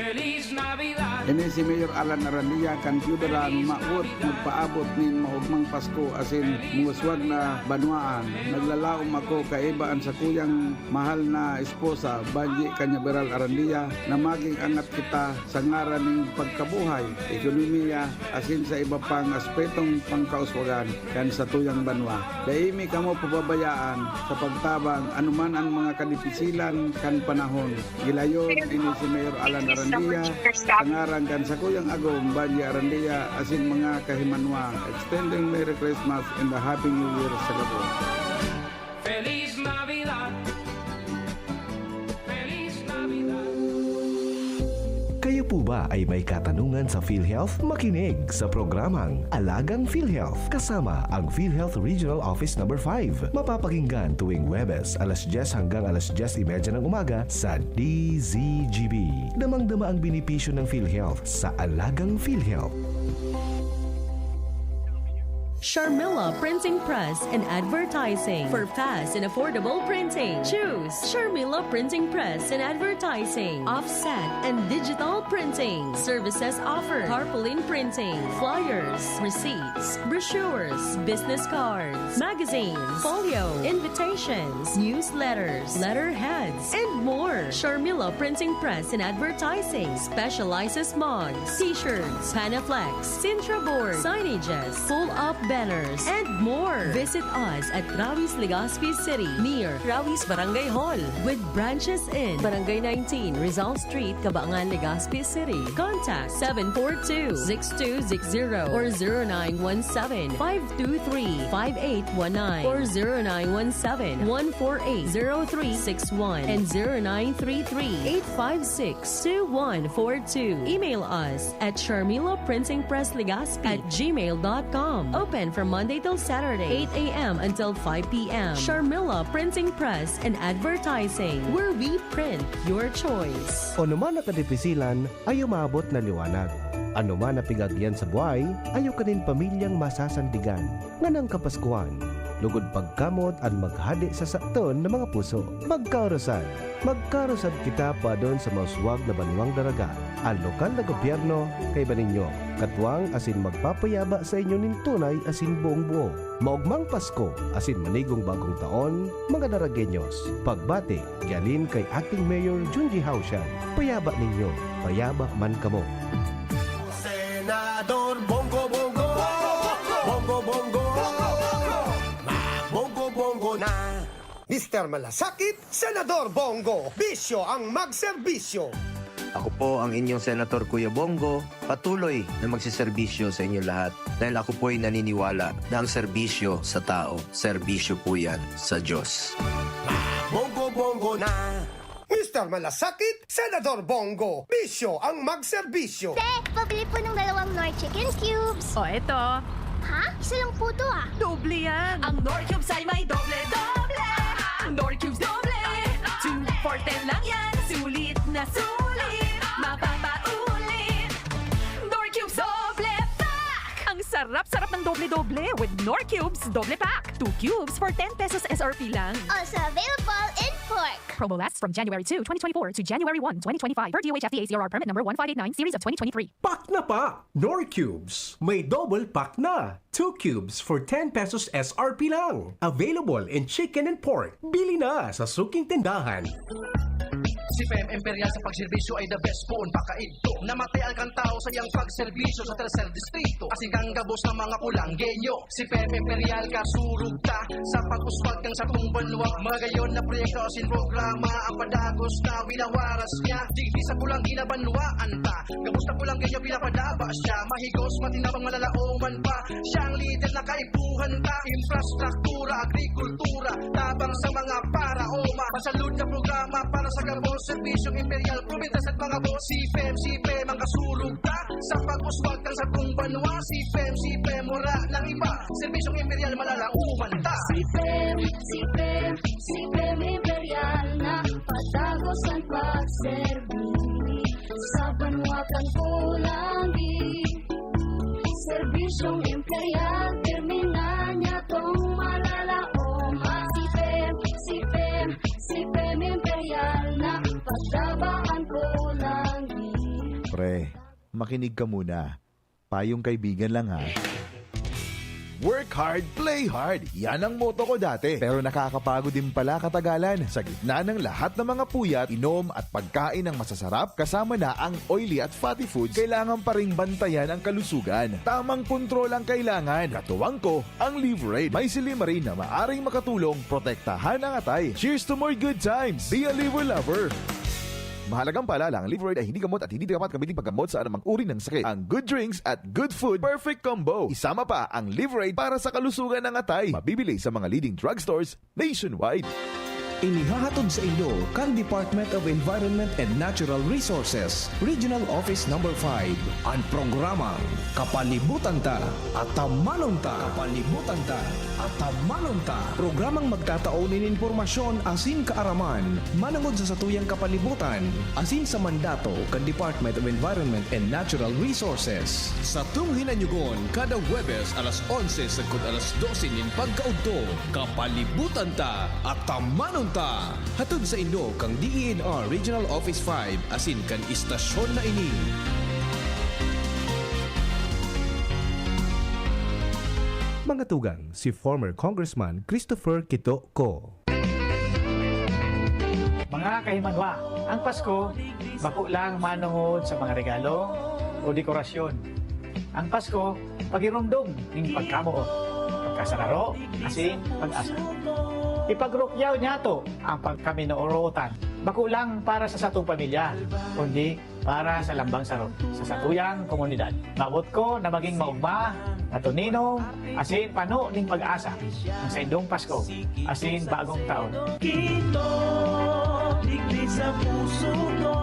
Ini si Mayor Alan Arandia kan Piudaran, mawot magpaabot nin maogmang Pasko asin munguswag na banwaan. Naglalaom ako kaiba an sakuyang mahal na esposa, Banji Cañaveral Arandia, na maging angat kita sa ngaran nin pagkabuhay, ekonomiya, asin sa iba pang aspetong pangkauswagan kan satuyang banwa. Dai mi kamo pababayaan sa pagtabang anuman an mga kadipisilan kan panahon. Gilayon ini si Mayor Alan Arandia, sa ngaran kan sakuyang agom, Banji Arandia, asin mga kahimanwa. Extending Merry Christmas and a Happy New Year sa gabos. Feliz Navidad. Feliz Navidad. Kayo po ba ay may katanungan sa PhilHealth? Makinig sa programang Alagang PhilHealth kasama ang PhilHealth Regional Office Number five. Mapapakinggan tuwing Huwebes, alas diyes hanggang alas diyes y media ng umaga sa D Z G B. Damang-dama ang benepisyo ng PhilHealth sa Alagang PhilHealth. Sharmila Printing Press and Advertising. For fast and affordable printing, choose Sharmila Printing Press and Advertising. Offset and digital printing. Services offered: tarpaulin printing, flyers, receipts, brochures, business cards, magazines, folio, invitations, newsletters, letterheads, and more. Sharmila Printing Press and Advertising specializes mugs, t-shirts, Panaflex, Sintra board, signages, pull-up banners, and more. Visit us at Rawis, Legazpi City, near Rawis Barangay Hall, with branches in Barangay nineteen, Rizal Street, Cabangan, Legazpi City. Contact seven four two, six two six zero or zero nine one seven, five two three, five eight one nine or zero nine one seven, one four eight, zero three six one and zero nine three three, eight five six, two one four two. Email us at Sharmila Printing Press Legazpi at gmail dot com. Open from Monday till Saturday, eight a.m. until five p.m. Sharmila Printing Press and Advertising, where we print your choice. Anoman na kadipisilan, ayaw maabot na liwanag. Anoman na pigagyan sa buhay, ayaw kanin pamilyang masasandigan. Nganang Kapaskuhan, lugod pagkamot an maghade sa saton na mga puso. Magkaorosan, magkaorosan kita padon sa mauswag na banwang daraga. An lokal na gobyerno, kaiba ninyo, katwang asin magpapayaba sa inyo nin tunay asin buong buo. Maogmang Pasko asin manigong Bagong Taon, mga Daragueños. Pagbati, gialin kay Acting Mayor Junji Haushan. Payaba ninyo, payaba man kamo. Senador Bongo Bongo, Bongo Bongo, Bongo Bongo na. Mister Malasakit, Senador Bongo, bisyo ang magserbisyo. Ako po ang inyong Senator Kuya Bongo, patuloy na magseserbisyo sa inyo lahat dahil ako po'y naniniwala na ang serbisyo sa tao, serbisyo po yan sa Diyos. Bongo Bongo na. Mister Malasakit, Senador Bongo, bisyo ang magserbisyo. Sek, pabili po ng dalawang Knorr chicken cubes. O, eto. Ha? Isa lang po to ah. Doble yan. Ang Knorr Cubes ay may doble-doble. Knorr Cubes doble. Two for ten lang yan. Sulit na sulit. Mapapaulit. Knorr Cubes doble pack! Ang sarap-sarap ng doble-doble with Knorr Cubes doble pack. Two cubes for ten pesos S R P lang. Also available in pork. Promo lasts from January two, twenty twenty-four to January one, twenty twenty-five, per D O H F T A C R R permit number one five eight nine series of twenty twenty-three. Pack na pa! Knorr Cubes, may double pack na! Two cubes for ten pesos S R P lang. Available in chicken and pork. Bili na sa suking tindahan. Si Fem Imperial sa pagserbisyo ay the best poon pakaidto. Namatay ang kantao sa iyang pagserbisyo sa tercer distrito. Asin kang gabos ng mga pulanggenyo. Si Fem Imperial kasurog ta sa pag-uswag kang satong banwa. Magayon na proyekto asin programa ang padagos na winawaras niya. Digdi sa pulang ginabanwaan ta. Gabos na pulanggenyo pinapadaba siya. Mahigos, matinabang malalaoman pa. Siyang lider na kaipuhan ta. Infrastruktura, agrikultura, tabang sa mga paraoma. Pasalud na programa para sa gabos, serbisyong imperial, probintas at mga boss. Si Fem, si Fem, ang kasurog ta. Sa pag-uswag kang satong banwa, si Fem, si Fem, wala nang iba. Serbisyong imperial, malalaoman ta. Si Fem, si Fem, si Fem Imperial na patagos ang pagserbi sa banwa kan Polangi. Serbisyong imperial, terminal niya tong malalaom. Si Fem, si Fem, si Fem Imperial na pagdabaan Polangi. Pre, makinig ka muna. Payong kaibigan lang ha. Work hard, play hard. Yan ang motto ko dati. Pero nakakapagod din pala katagalan. Sa gitna ng lahat ng mga puyat, inom at pagkain ng masasarap, kasama na ang oily at fatty foods, kailangan pa ring bantayan ang kalusugan. Tamang kontrol ang kailangan. Katuwang ko, ang Livraid. May silymarin na maaring makatulong protektahan ang atay. Cheers to more good times! Be a liver lover! Mahalagang paalala, ang Livraid ay hindi gamot at hindi dapat gamitin paggamot sa anumang uri ng sakit. Ang good drinks at good food, perfect combo. Isama pa ang Livraid para sa kalusugan ng atay. Mabibili sa mga leading drugstores nationwide. Inihahatod sa inyo kan Department of Environment and Natural Resources, Regional Office Number five, an programang Kapalibutan Ta, Atamanon Ta. Kapalibutan Ta, Atamanon Ta. Programang magtatao nin impormasyon asin kaaraman manongod sa satuyang kapalibutan asin sa mandato kan Department of Environment and Natural Resources. Satong hinanyogon kada Huwebes alas onse sagkod alas dose nin pagkaudto. Kapalibutan Ta, Atamanon Ta! Hatod saindo kan D E N R Regional Office five asin kan istasyon na ini. Mga tugang, si former Congressman Christopher Quito Co. Mga kahimanwa, ang Pasko bako lang manongod sa mga regalo o dekorasyon. Ang Pasko, paghiromdom nin pagkamoot, pagkasararo, asin pag-asa. Ipagrukyaw niyato ang pagkaminorotan, bako lang para sa satong pamilya, kundi para sa lambang saro, sa satuyang komunidad. Maabot ko na magin maogma, matuninom, asin pano nin pag-asa ang saindong Pasko asin Bagong Taon. Quito, digdi sa puso ko.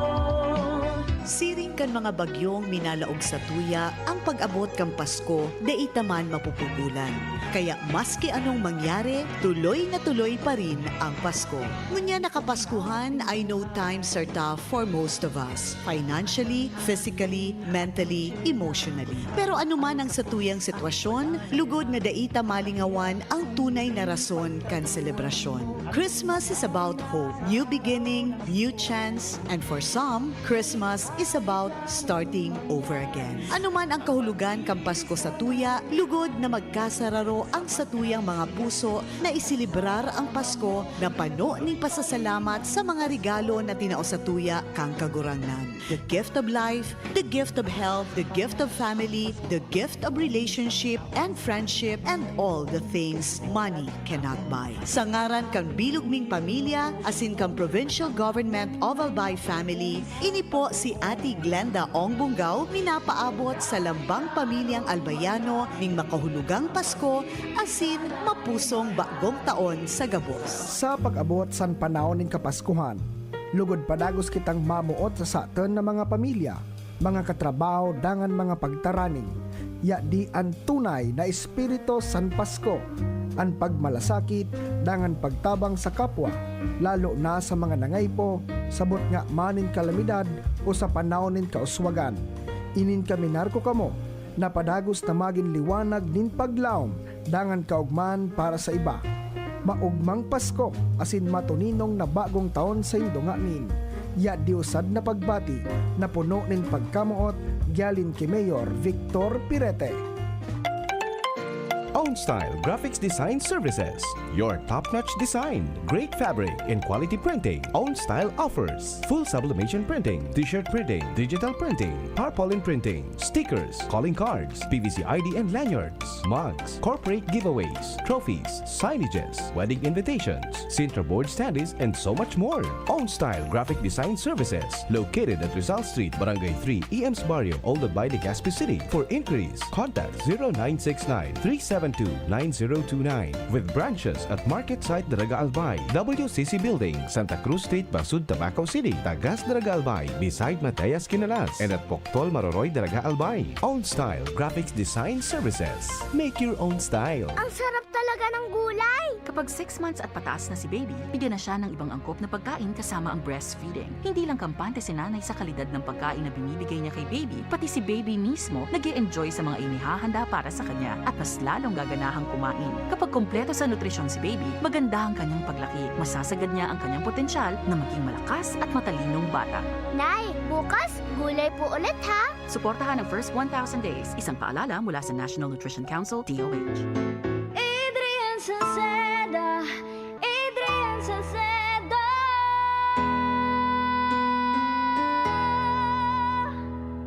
Siring kan mga bagyong minalaog sa tuya, ang pag-abot kan Pasko dai ta man mapupugolan. Kaya maski anong mangyari, tuloy na tuloy pa rin ang Pasko. Ngunyan na Kapaskuhan ay no time sa tough for most of us, financially, physically, mentally, emotionally. Pero anuman ang satuyang sitwasyon, lugod na dai ta malingawan ang tunay na rason kan selebrasyon. Christmas is about hope, new beginning, new chance, and for some, Christmas is about starting over again. Anuman ang kahulogan kan Pasko sa tuya, lugod na magkasararo ang satuyang mga puso na iselebrar ang Pasko na pano nin pasasalamat sa mga regalo na tinao sa tuya kan Kagurangnan. The gift of life, the gift of health, the gift of family, the gift of relationship and friendship, and all the things money cannot buy. Sa ngaran kan bilog ming pamilya asin kan Provincial Government of Albay Family, ini po si Ate Glenda Ong Bunggaw, minapaabot sa lambang pamilyang Albayano ning makahulugang Pasko asin mapusong bagong taon sa gabos. Sa pag-abot san panahon nin Kapaskuhan, lugod padagos kitang mamoot sa saton na mga pamilya, mga katrabaho dangan mga pagtaraning. Yadi an tunay na espiritu san Pasko, an pagmalasakit dangan pagtabang sa kapwa, lalo na sa mga nangaipo, sabot nga maning kalamidad o sa panahon nin kauswagan. Inin kaminar ko kamo na padagos na magin liwanag nin paglaom dangan kaogmahan para sa iba. Maogmang Pasko asin matuninong na bagong taon saindo nganin. Yadi usad na pagbati na puno nin pagkamoot, gialin ki Mayor Victor Pirete. Own Style Graphics Design Services. Your top-notch design, great fabric, and quality printing. Own Style offers full sublimation printing, t-shirt printing, digital printing, tarpaulin printing, stickers, calling cards, P V C I D and lanyards, mugs, corporate giveaways, trophies, signages, wedding invitations, Sintra board standees, and so much more. Own Style Graphic Design Services, located at Rizal Street, Barangay three, E M's Barrio, Old Albay, Legazpi City. For inquiries, contact zero nine six nine, three seven two, nine zero two nine. With branches at Market Site Daraga Albay, W C C Building, Santa Cruz Street, Basud, Tabaco City, Tagas Daraga Albay, beside Mateas Quinalas, and at Poctol Maroroy Daraga Albay. Own Style Graphics Design Services. Make your own style. Ang sarap talaga ng gulay! Kapag six months at pataas na si baby, bigyan na siya ng ibang angkop na pagkain kasama ang breastfeeding. Hindi lang kampante si nanay sa kalidad ng pagkain na binibigay niya kay baby, pati si baby mismo nag enjoy sa mga inihahanda para sa kanya at mas lalong gaganahang kumain. Kapag kompleto sa nutrisyon si baby, maganda ang kanyang paglaki, masasagad niya ang kanyang potensyal na maging malakas at matalinong bata. Nay, bukas, gulay po ulit ha! Suportahan ang first one thousand days, isang paalala mula sa National Nutrition Council, D O H. Adrian Salceda, Adrian Salceda.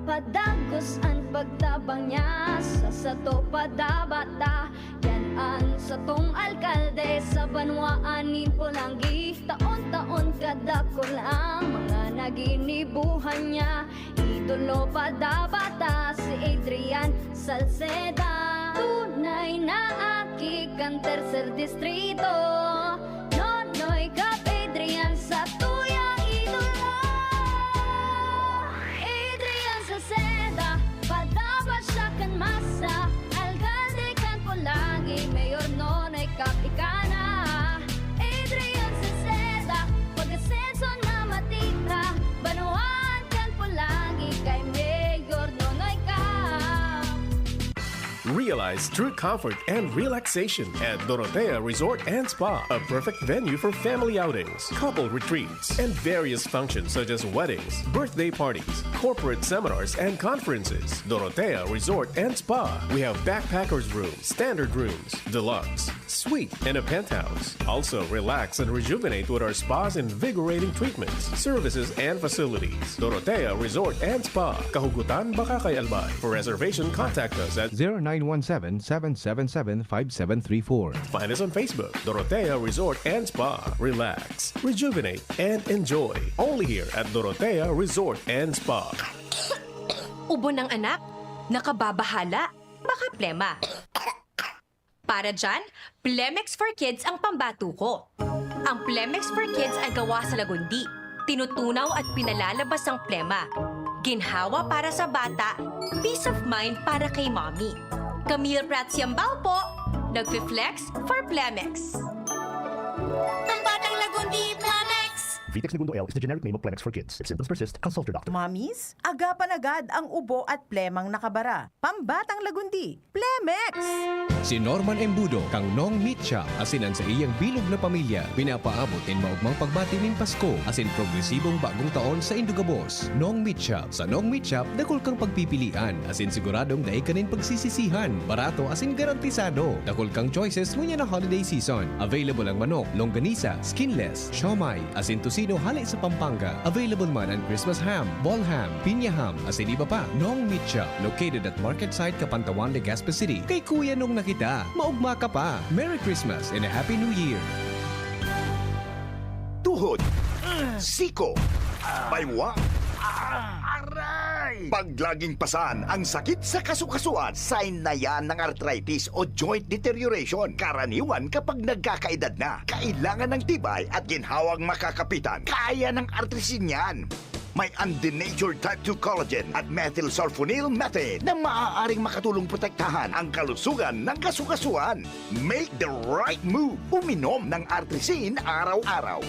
Padagos an pagtabang niya sa sato padabata. Yan an satong alkalde sa banwaan nin Polangui. Taon-taon kadakul ang mga naginibuhan niya. Idolo padabata si Adrian Salceda. Tunay na aki kan Tercer Distrito. Nonoy Cap Adrian sa tuyang idolo. Adrian Salceda, padaba siya kan masa. Alkalde kan Polangui, Mayor Nonoy Cap ika na. Adrian Salceda, pag-asenso na matira. Banwaan kan Polangui kay Mayor Nonoy Cap. Realize true comfort and relaxation at Dorotea Resort and Spa, a perfect venue for family outings, couple retreats, and various functions such as weddings, birthday parties, corporate seminars, and conferences. Dorotea Resort and Spa. We have backpackers room, standard rooms, deluxe, suite, and a penthouse. Also, relax and rejuvenate with our spa's invigorating treatments, services, and facilities. Dorotea Resort and Spa, Kahugutan, Bacacay, Albay. For reservation, contact us at zero nine one seven, seven seven seven, five seven three four. Find us on Facebook, Dorotea Resort and Spa. Relax, rejuvenate, and enjoy. Only here at Dorotea Resort and Spa. Ubo ng anak, nakababahala, baka plema. Para dyan, Plemex for Kids ang pambato ko. Ang Plemex for Kids ay gawa sa lagundi. Tinutunaw at pinalalabas ang plema. Ginhawa para sa bata, peace of mind para kay mommy. Camille Prats Yambao po, nagfi-flex for Plemex. Pambatang lagundi, Plemex! Vitex Negundo L is the generic name of Plemex for Kids. If symptoms persist, consult your doctor. Mommies, agapan agad ang ubo at plemang nakabara. Pambatang lagundi, Plemex! Si Norman Embudo, kan Nong Meat Shop, asin an saiyang bilog na pamilya, pinapaabot nin maogmang pagbati nin Pasko asin progresibong bagong taon saindo gabos. Nong Meat Shop. Sa Nong Meat Shop, dakul kang pagpipilian, asin siguradong dai ka nin pagsisisihan. Barato asin garantisado. Dakul kang choices ngunyan na holiday season. Available ang manok, longganisa, skinless, siomai, asin tocino hale sa Pampanga. Available man an Christmas ham, ball ham, piña ham, asin iba pa. Nong Meat Shop, located at Market Site, Capantawan, Legazpi City. Kay Kuya Nong na kita. Maogma ka pa. Merry Christmas and a Happy New Year! Tuhod, siko, baywa, aray! Pag laging pasan ang sakit sa kasukasuan, sign na yan ng arthritis o joint deterioration. Karaniwan kapag nagkakaedad na, kailangan ng tibay at ginhawang makakapitan. Kaya ng artrisin yan. May undenatured type two collagen at methylsulfonyl methane na maaaring makatulong protektahan ang kalusugan ng kasukasuan. Make the right move. Uminom ng Artrisin araw-araw.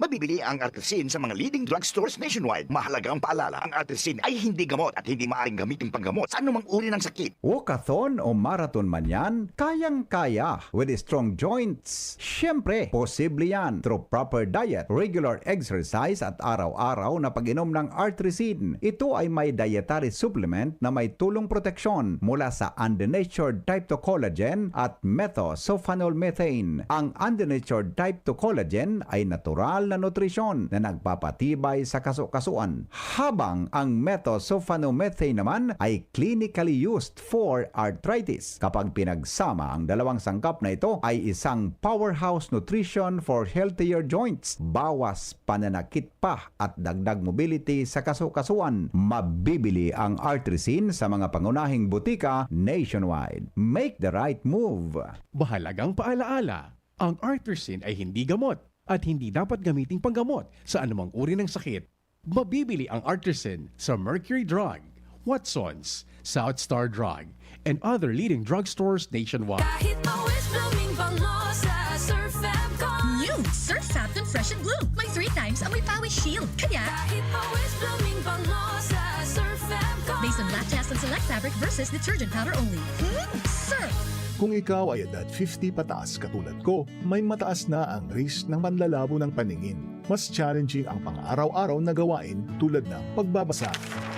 Mabibili ang Artrisin sa mga leading drugstores nationwide. Mahalagang paalala, ang Artrisin ay hindi gamot at hindi maaaring gamitin panggamot sa anumang uri ng sakit. Walkathon o marathon man yan, kayang-kaya with strong joints. Siyempre, posible yan through proper diet, regular exercise at araw-araw na pag-inom ng Artrisin. Ito ay may dietary supplement na may tulong proteksyon mula sa undenatured type two collagen at methylsulfonylmethane. Ang undenatured type two collagen ay natural na nutrisyon na nagpapatibay sa kasukasuan, habang ang methylsulfonylmethane naman ay clinically used for arthritis. Kapag pinagsama ang dalawang sangkap na ito, ay isang powerhouse nutrition for healthier joints, bawas pananakit pa at dagdag mobility sa kasukasuan. Mabibili ang Artrisin sa mga pangunahing butika nationwide. Make the right move! Mahalagang paalaala, ang Artrisin ay hindi gamot at hindi dapat gamiting panggamot sa anumang uri ng sakit. Mabibili ang Artrisin sa Mercury Drug, Watsons, South Star Drug, and other leading drugstores nationwide. Kahit pawis blooming bango sa Surf Fab Con. New Surf Fab Con Fresh and Bloom. May three times amoy pawis shield. Kaya kahit pawis blooming bango sa Surf Fab Con. Based on black test and select fabric versus detergent powder only. Hmm, Surf! Kung ikaw ay edad fifty pataas katulad ko, may mataas na ang risk ng panlalabo ng paningin. Mas challenging ang pang-araw-araw na gawain tulad ng pagbabasa,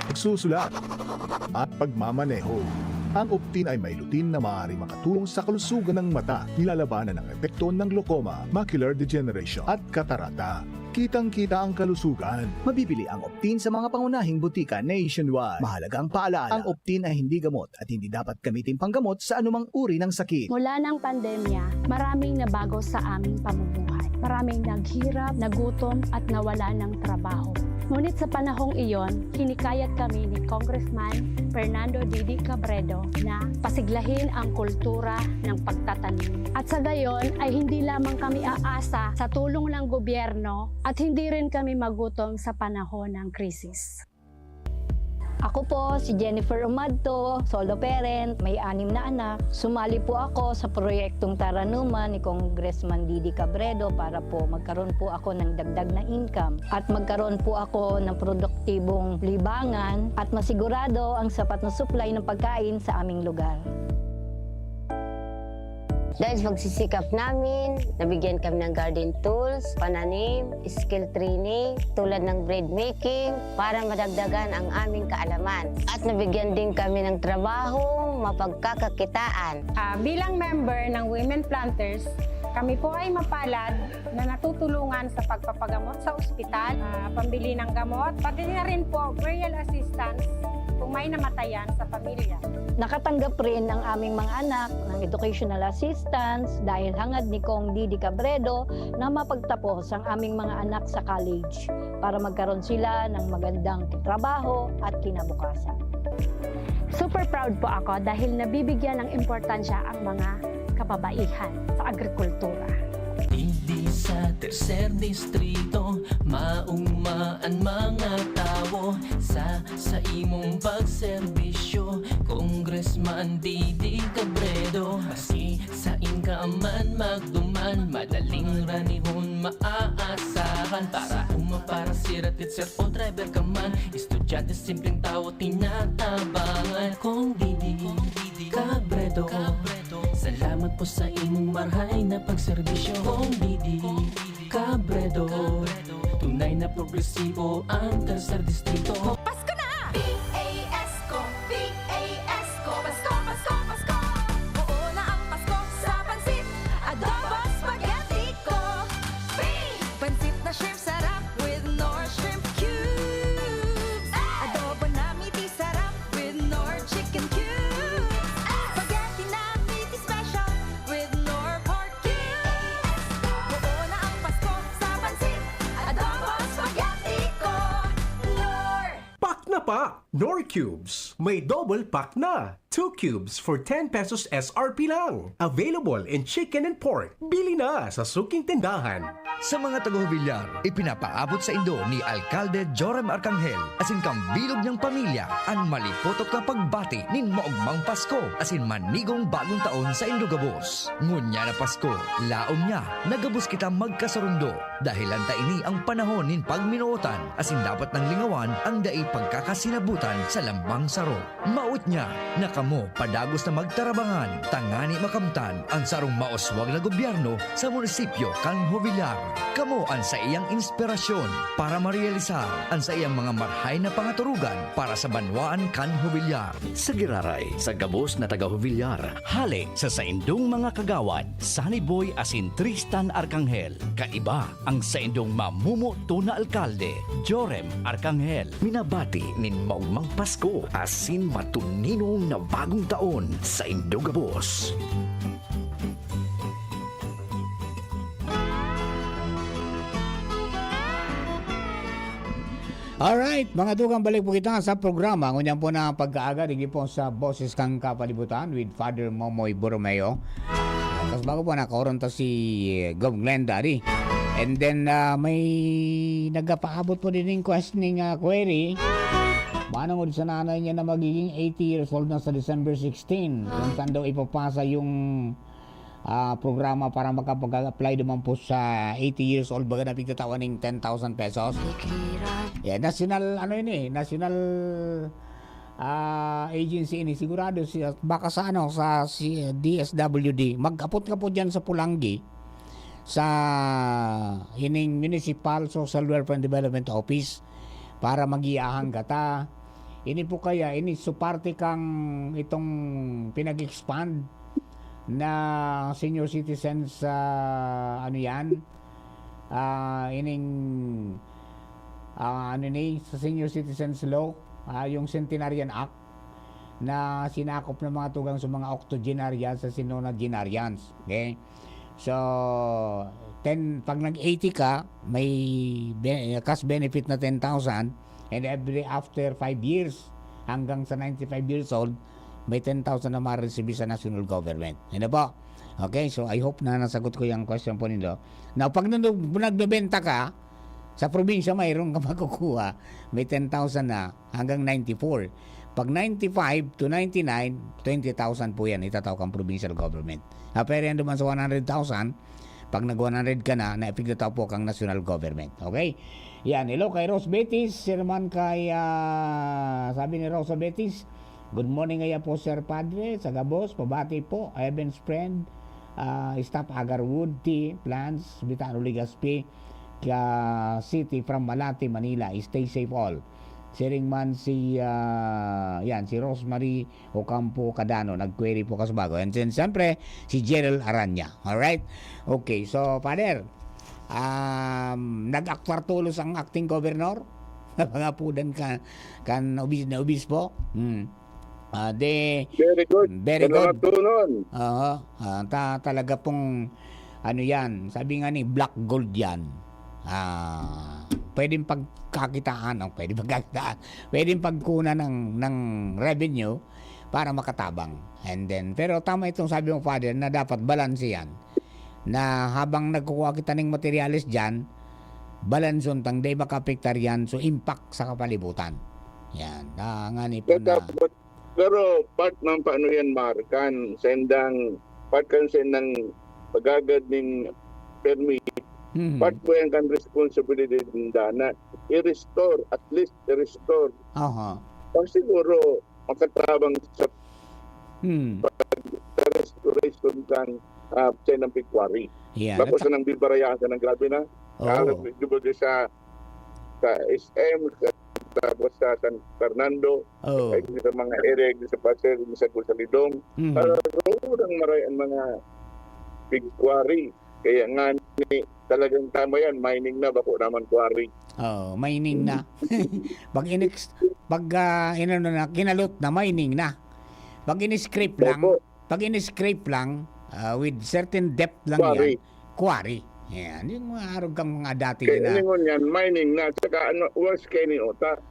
pagsusulat, at pagmamaneho. Ang Optin ay may lutein na maaaring makatulong sa kalusugan ng mata, nilalabanan ang epekto ng glaucoma, macular degeneration, at katarata. Kitang-kita ang kalusugan. Mabibili ang Optin sa mga pangunahing butika nationwide. Mahalagang paalala, ang Optin ay hindi gamot at hindi dapat gamitin panggamot sa anumang uri ng sakit. Mula ng pandemya, maraming nabago sa aming pamumuhay. Maraming naghirap, nagutom, at nawala ng trabaho. Ngunit sa panahong iyon, hinikayat kami ni Congressman Fernando Didi Cabredo na pasiglahin ang kultura ng pagtatanim. At sa gayon ay hindi lamang kami aasa sa tulong ng gobyerno at hindi rin kami magutom sa panahon ng krisis. Ako po si Jennifer Umadto, solo parent, may anim na anak. Sumali po ako sa proyektong Taranuman ni Congressman Didi Cabredo para po magkaroon po ako ng dagdag na income at magkaroon po ako ng produktibong libangan at masigurado ang sapat na supply ng pagkain sa aming lugar. Dahil sa pagsisikap namin, nabigyan kami ng garden tools, pananim, skill training, tulad ng bread making, para madagdagan ang aming kaalaman. At nabigyan din kami ng trabahong mapagkakakitaan. Ah, bilang member ng Women Planters, kami po ay mapalad na natutulungan sa pagpapagamot sa ospital, ah, pambili ng gamot, pati na rin po burial assistance kung may namatayan sa pamilya. Nakatanggap rin ang aming mga anak ng educational assistance dahil hangad ni Cong Didi Cabredo na mapagtapos ang aming mga anak sa college para magkaroon sila ng magandang trabaho at kinabukasan. Super proud po ako dahil nabibigyan ng importansya ang mga kababaihan sa agrikultura. Digdi sa tercer distrito, mauma an mga tawo sa, sa imong pagserbisyo. Congressman Didi Cabredo, maski sain ka man magduman, madaling ranihon maaasahan. Para uma, para sira, teacher o driver ka man, estudyante, simpleng tawo, tinatabangan. Cong Didi Cabredo, salamat po sa imong marhay na pagserbisyo. Cong Didi Cabredo, tunay na progresibo ang tercer distrito. Pasko na! P A S ko, P A S ko, Pasko, Pasko, Pasko! Oo na ang Pasko sa pansit, adobo, spaghetti ko. Free! Pansit na shrimp sarap with Knorr Shrimp Cubes. Adobo na miti sarap with Knorr Chicken Cubes. Spaghetti na miti special with Knorr Pork Cubes. Oo na ang Pasko sa pansit, adobo, spaghetti ko. Knorr! Pack na pa! Knorr Cubes, may double pack na! Two cubes for ten pesos S R P lang. Available in chicken and pork. Bili na sa suking tindahan. Sa mga taga-Jovellar, ipinapaabot saindo ni Alkalde Joram Arcangel asin kan bilog niyang pamilya an malipotok na pagbati nin maogmang Pasko asin manigong Bagong Taon saindo gabos. Ngunyan na Pasko, laom niya na gabos kita magkasurundo. Dahelan ta ini an panahon nin pagminootan asin dapat nang lingawan an dai pagkakasinabutan sa lambang saro. Maot niya na kamo padagos na magtarabangan tangani makamtan an sarong mauswag na gobyerno sa munisipyo kan Jovellar. Kamo an saiyang inspirasyon para marealisar an saiyang mga marhay na pangaturugan para sa banwaan kan Jovellar. Sa giraray sa gabos na taga-Jovellar, hale sa saindong mga kagawad, Sunny Boy asin Tristan Arcangel, kaiba ang saindong mamomoto na alkalde, Joram Arcangel. Minabati nin maogmang Pasko asin matuninong na Bagong Taon saindo gabos. Alright, mga tugang, balik po kita sa programa. Ngunyan po na pag-aaga, digdi po sa Boses kan Kapalibutan with Father Momoy Borromeo. Tapos bago po, nakaoron ta si Gov Glenda, di. And then, ah, may nagpapaabot po din ng question, ah, query. Manongod sa nanay niya na magiging eighty years old na sa December sixteen. Kung saan daw ipapasa yung, ah, programa para makapag-apply naman po sa eighty years old, baga na pigtatawan ng ten thousand pesos. Yeah, national, ano yun eh, national, ah, agency ini. Sigurado siya, baka sa ano, sa si, D S W D. Mag-apot ka po dyan sa Pulanggi, sa ining Municipal Social Welfare and Development Office para mag-iahang ka ta. Ini po kaya, ini so parte kang itong pinag-expand na senior citizens, ah, ano yan? Ah, ining, ah, ano ni, sa senior citizens law, ah, yung Centenarian Act na sinakop ng mga tugang sa mga octogenarians sa nonagenarians. Okay? So, ten, pag nag-eighty ka, may be-, cash benefit na ten thousand, and every after five years, hanggang sa ninety-five years old, may ten thousand na ma-receive sa national government. Ano po? Okay, so I hope na nasagot ko yung question po nindo. Now, pag nag-, nagbebenta ka, sa probinsya, mayroon ka makukuha. May ten thousand na hanggang ninety-four. Pag ninety-five to ninety-nine, twenty thousand po yan, itatao kang provincial government. Ah, pero yan duman sa one hundred thousand, pag nag one hundred ka na, naipigtatao po kang national government. Okay? Yan, hello kay Rose Betis, sir man kay, ah, sabi ni Rosa Betis, "Good morning, kaya po, Sir Padre, sa gabos, pabati po, Evans friend, ah, staff Agarwood Tea Plants, Bitaro, Legazpi, ka City from Malate, Manila. Stay safe all." Siring man si, ah, yan, si Rosemary Ocampo Cadano, nag-query po kaso bago. And then, siyempre, si Gerald Aranya. Alright? Okay, so, Father, um, nag-aktwar tolos ang acting governor? Pangapudan ka, kan obis-, na obispo? Hmm. Ah, de, Very good. Very Yan ang good. Natunon. Oo. Ah, ta-, talaga pong, ano yan, sabi nga ni, black gold yan. Ah, pwedeng pagkakitaan, oh, pwedeng pagkakitaan. Pwedeng pagkunan ng, ng revenue para makatabang. And then, pero tama itong sabi mo, Father, na dapat balanse yan. Na habang nagkukuha kita ng materyales dyan, balanson tang di makaapektar yan, so impact sa kapalibutan. Yan, na nga ni po na Tapos, pero part man paano yan, Mar, kan sendang, part kan sendang pagagad ning permit, Mhm. part po yan kan responsibilidad ninda na i-restore, at least i-restore. Aha. O siguro, makatabang sa Hmm. pag-, sa restoration kan, ah, sendang pig quarry. Yan. Bako At sa nang bibarayasan ng grabe na. Oo. Ah, medyo baga sa, sa S M, sa, tapos sa San Fernando, Oo. ay, sa mga area, sa Pasig, sa Salidong. Mhm. Para doon ang maray ang mga pig quarry. Kaya nga ni, talagang tama yan, mining na, bako naman quarry. Oo, mining na. Pag inex-, pag, ah, inano na, kinalot na, mining na. Pag in-scrape lang, Opo. pag in-scrape lang, ah, with certain depth lang Quarry. yan, quarry. Yan, yung mga arog kang mga dati Kaya na. Ingon yan, mining na, saka ano, worse kay ni Ota.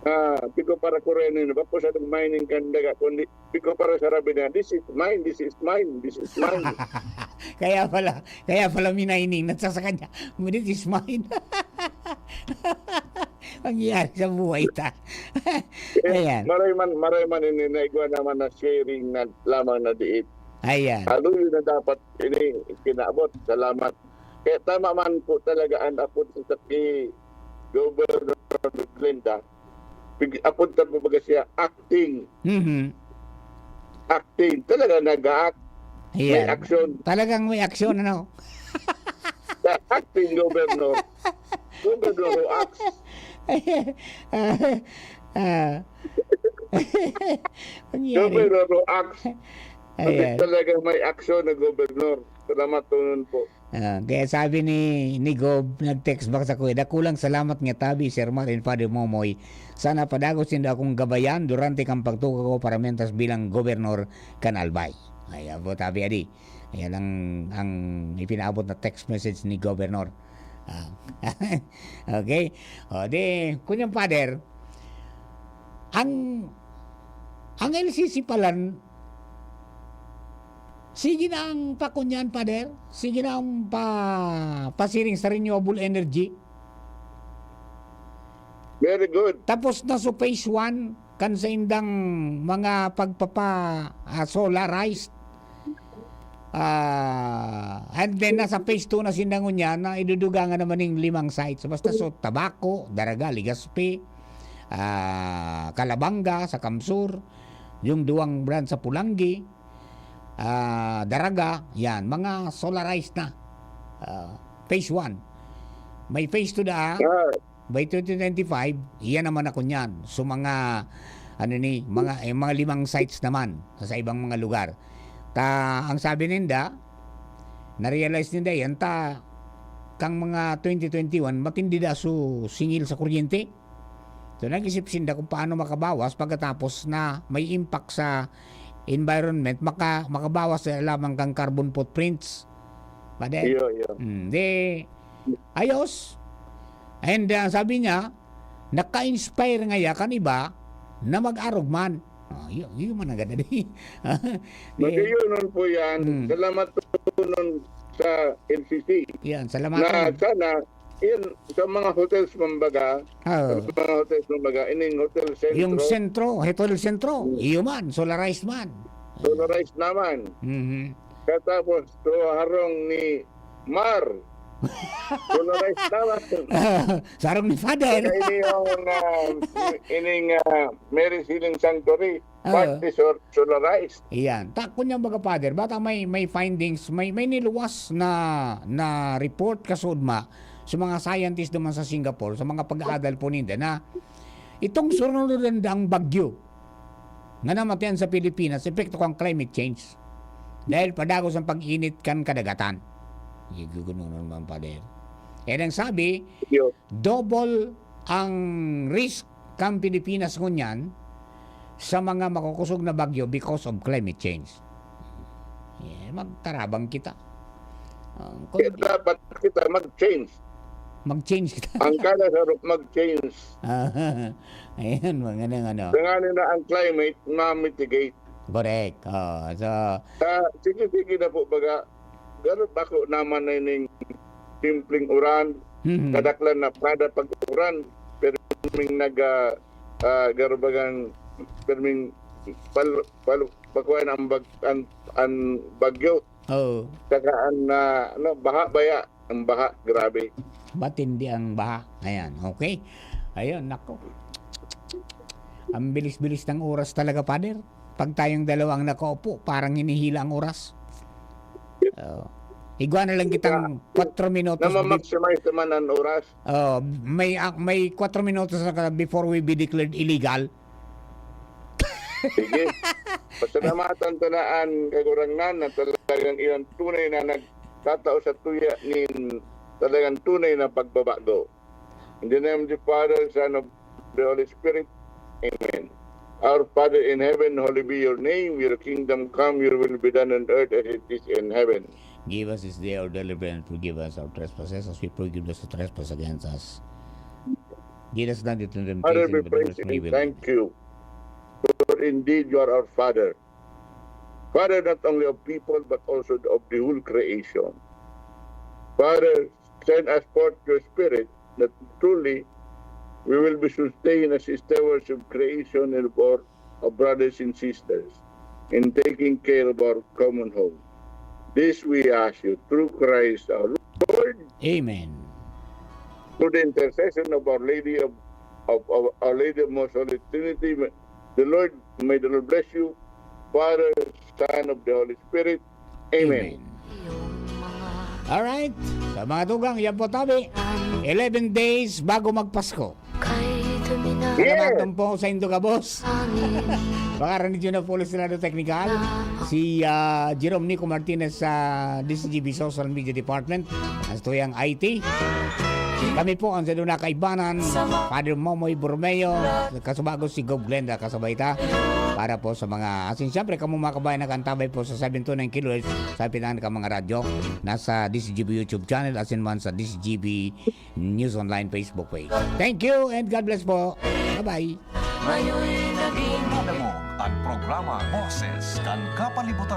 Ah, piko para kureno yun. Bapo sa mining kan daga, kundi piko para sa rabi na, "This is mine, this is mine, this is mine." Kaya pala, kaya pala minaining na sa kanya. "This is mine." Mangyayari sa buhay ta. Kaya Ayan. maray man, maray man ini, naigwa naman na sharing na lamang na diit. Ayan. Hallelujah na dapat ini kinaabot. Salamat. Kaya tama man po talaga ang apod sa ki Governor Glenda. Pig-, apod ta po baga siya, acting. Mhm. Acting. Talaga nag-a-act. May Ayan. action. Talagang may aksyon, ano? Acting governor. Governor who acts. Ah, ah. Mangyari. Governor who acts. Kasi Ayan. talagang may aksyon na gobernador. Salamat po nun po. Ah, kaya sabi ni, ni Gob, nag-text back sa kuya, "Dakulang salamat nga tabi, Sir Mar and Father Momoy. Sana padagos nindo akong gabayan durante kan pagtukaw ko paramentas bilang gobernador kan Albay." Ayan po, tabi adi. Ayan ang, ang ipinaabot na text message ni Gobernador. Ah. Okay? O, di, kunyan, Father, ang, ang L C C palan, sige na ang pakunyan, Father. Sige na ang pa-, pasiring sa renewable energy. Very good. Tapos na sa phase one, kan saindang mga pagpapa, ah, solarized. Ah, and then, nasa phase two na sinda ngunyan na idudugangan naman ning limang sites. Basta sa Tabaco, Daraga, Legazpi, ah, Calabanga, sa Kamsur, yung duwang brand sa Pulangi, ah, Daraga, yan, mga solarized na. Ah, phase one. May phase two da, Ah. by twenty twenty-five, iyan naman ako niyan. So, mga, ano ni, mga, eh, mga limang sites naman sa, sa ibang mga lugar. Ta, ang sabi ninda, na-realize ninda yan, ta, kang mga twenty twenty-one, matindi da su singil sa kuryente. So, nag-isip sinda kung paano makabawas pagkatapos na may impact sa environment, maka-, makabawas na lamang kang carbon footprints. Father? Iyo, iyo. Hmm, di, ayos. And, ah, sabi niya, naka-inspire nga iya kan iba na mag-arog man. Oh, yun, yun man ang ganda di. Di, Magayon nun po yan. Hmm. Salamat po nun sa L C C. Yan, salamat Na nun. sana, yun, sa mga hotels, kumbaga, Oo. sa mga hotels, kumbaga, ining Hotel Centro. Yung Centro, Hotel Centro, Hmm. iyo man, solarized man. Solarized naman. Mhm. Katapos, sa harong ni Mar. Solarized naman. Sa harong ni Father. Saka ini yung, ah, ining, ah, Mary Sealing Sanctuary. Oo. Partly sol-, solarized. Iyan. Ta, kunyang baga, Father, bata may, may findings, may, may niluwas na, na report kasudma sa mga scientist naman sa Singapore, sa mga pag-aadal po ninda na itong sunod na daang bagyo, na namatian sa Pilipinas, epekto kan climate change. Dahil padagos ang pag-init kan kadagatan. Iguguno naman, Father. Yan ang sabi, Yo. double ang risk kan Pilipinas ngunyan sa mga makukusog na bagyo because of climate change. Yeah, magtarabang kita. Ang Kaya kon- dapat kita mag-change. Mag-change kita. Ang kaya sa mag-change. Ayan, mga nang ano. Tanganin na ang climate, ma-mitigate. Correct. Oh, so, Ah, sige, sige na po, baga, garo bako naman na ining simpleng uran, Mhm. kadaklan na kada pag-uran, perming nag, ah, ah, garo bagang, perming pal-, pal-, pakuha na ang bag-, ang, ang bagyo. Oo. Saka ang, ah, ano, baha baya, ang baha, grabe. Matindi ang baha. Ayan, okay. Ayun, nako. Ang bilis-bilis ng oras talaga, Father. Pag tayong dalawa ang nakaupo, parang hinihila ang oras. Oo. Igwa na lang kitang Na, kwatro minutos bi- na ma-maximize naman ang oras. Oh, may, ah, may kwatro minutos na ka before we be declared illegal. Sige. Pasalamatan ta na an Kagurangnan na talagang iyan tunay na nagtatao sa tuya nin talagang tunay na pagbabago. In the name of the Father, Son, of the Holy Spirit. Amen. Our Father in heaven, holy be your name. Your kingdom come, your will be done on earth as it is in heaven. Give us this day our daily bread, and forgive us our trespasses as we forgive those who trespass against us. Lead us not into Father, temptation, we but praise deliver us and from evil. Thank you. For indeed, you are our Father. Father not only of people, but also of the whole creation. Father, send us forth your Spirit, that truly we will be sustained as stewards of creation and of our, our brothers and sisters in taking care of our common home. This we ask you through Christ our Lord, Amen. through the intercession of Our Lady of, of, of Our Lady of Most Holy Trinity. The Lord, may the Lord bless you, Father, Son of the Holy Spirit. Amen. Alright. Sa mga tugang, yan po tabi. Eleven days bago magpasko. Kay duminahan Magandang po sa indo gabos. Baka nandito na po sila do technical. Si ah, Jerome Nico Martinez sa D C G B Social Media Department. Ang tuyang I T. Kami po ang sa doon na kaibanan, Father Momoy Borromeo, kasubago si Gob Glenda kasabay ta. Para po sa mga, asin siyempre, kamo mga kabayan na kantabay po sa seven two nine kilohertz, sa pinangan ka mga radyo, nasa D C G B YouTube channel, asin man sa D C G B News Online Facebook page. Thank you and God bless po. Bye-bye. Mayo'y naging Nadamo ang programa Boses kan Kapalibutan.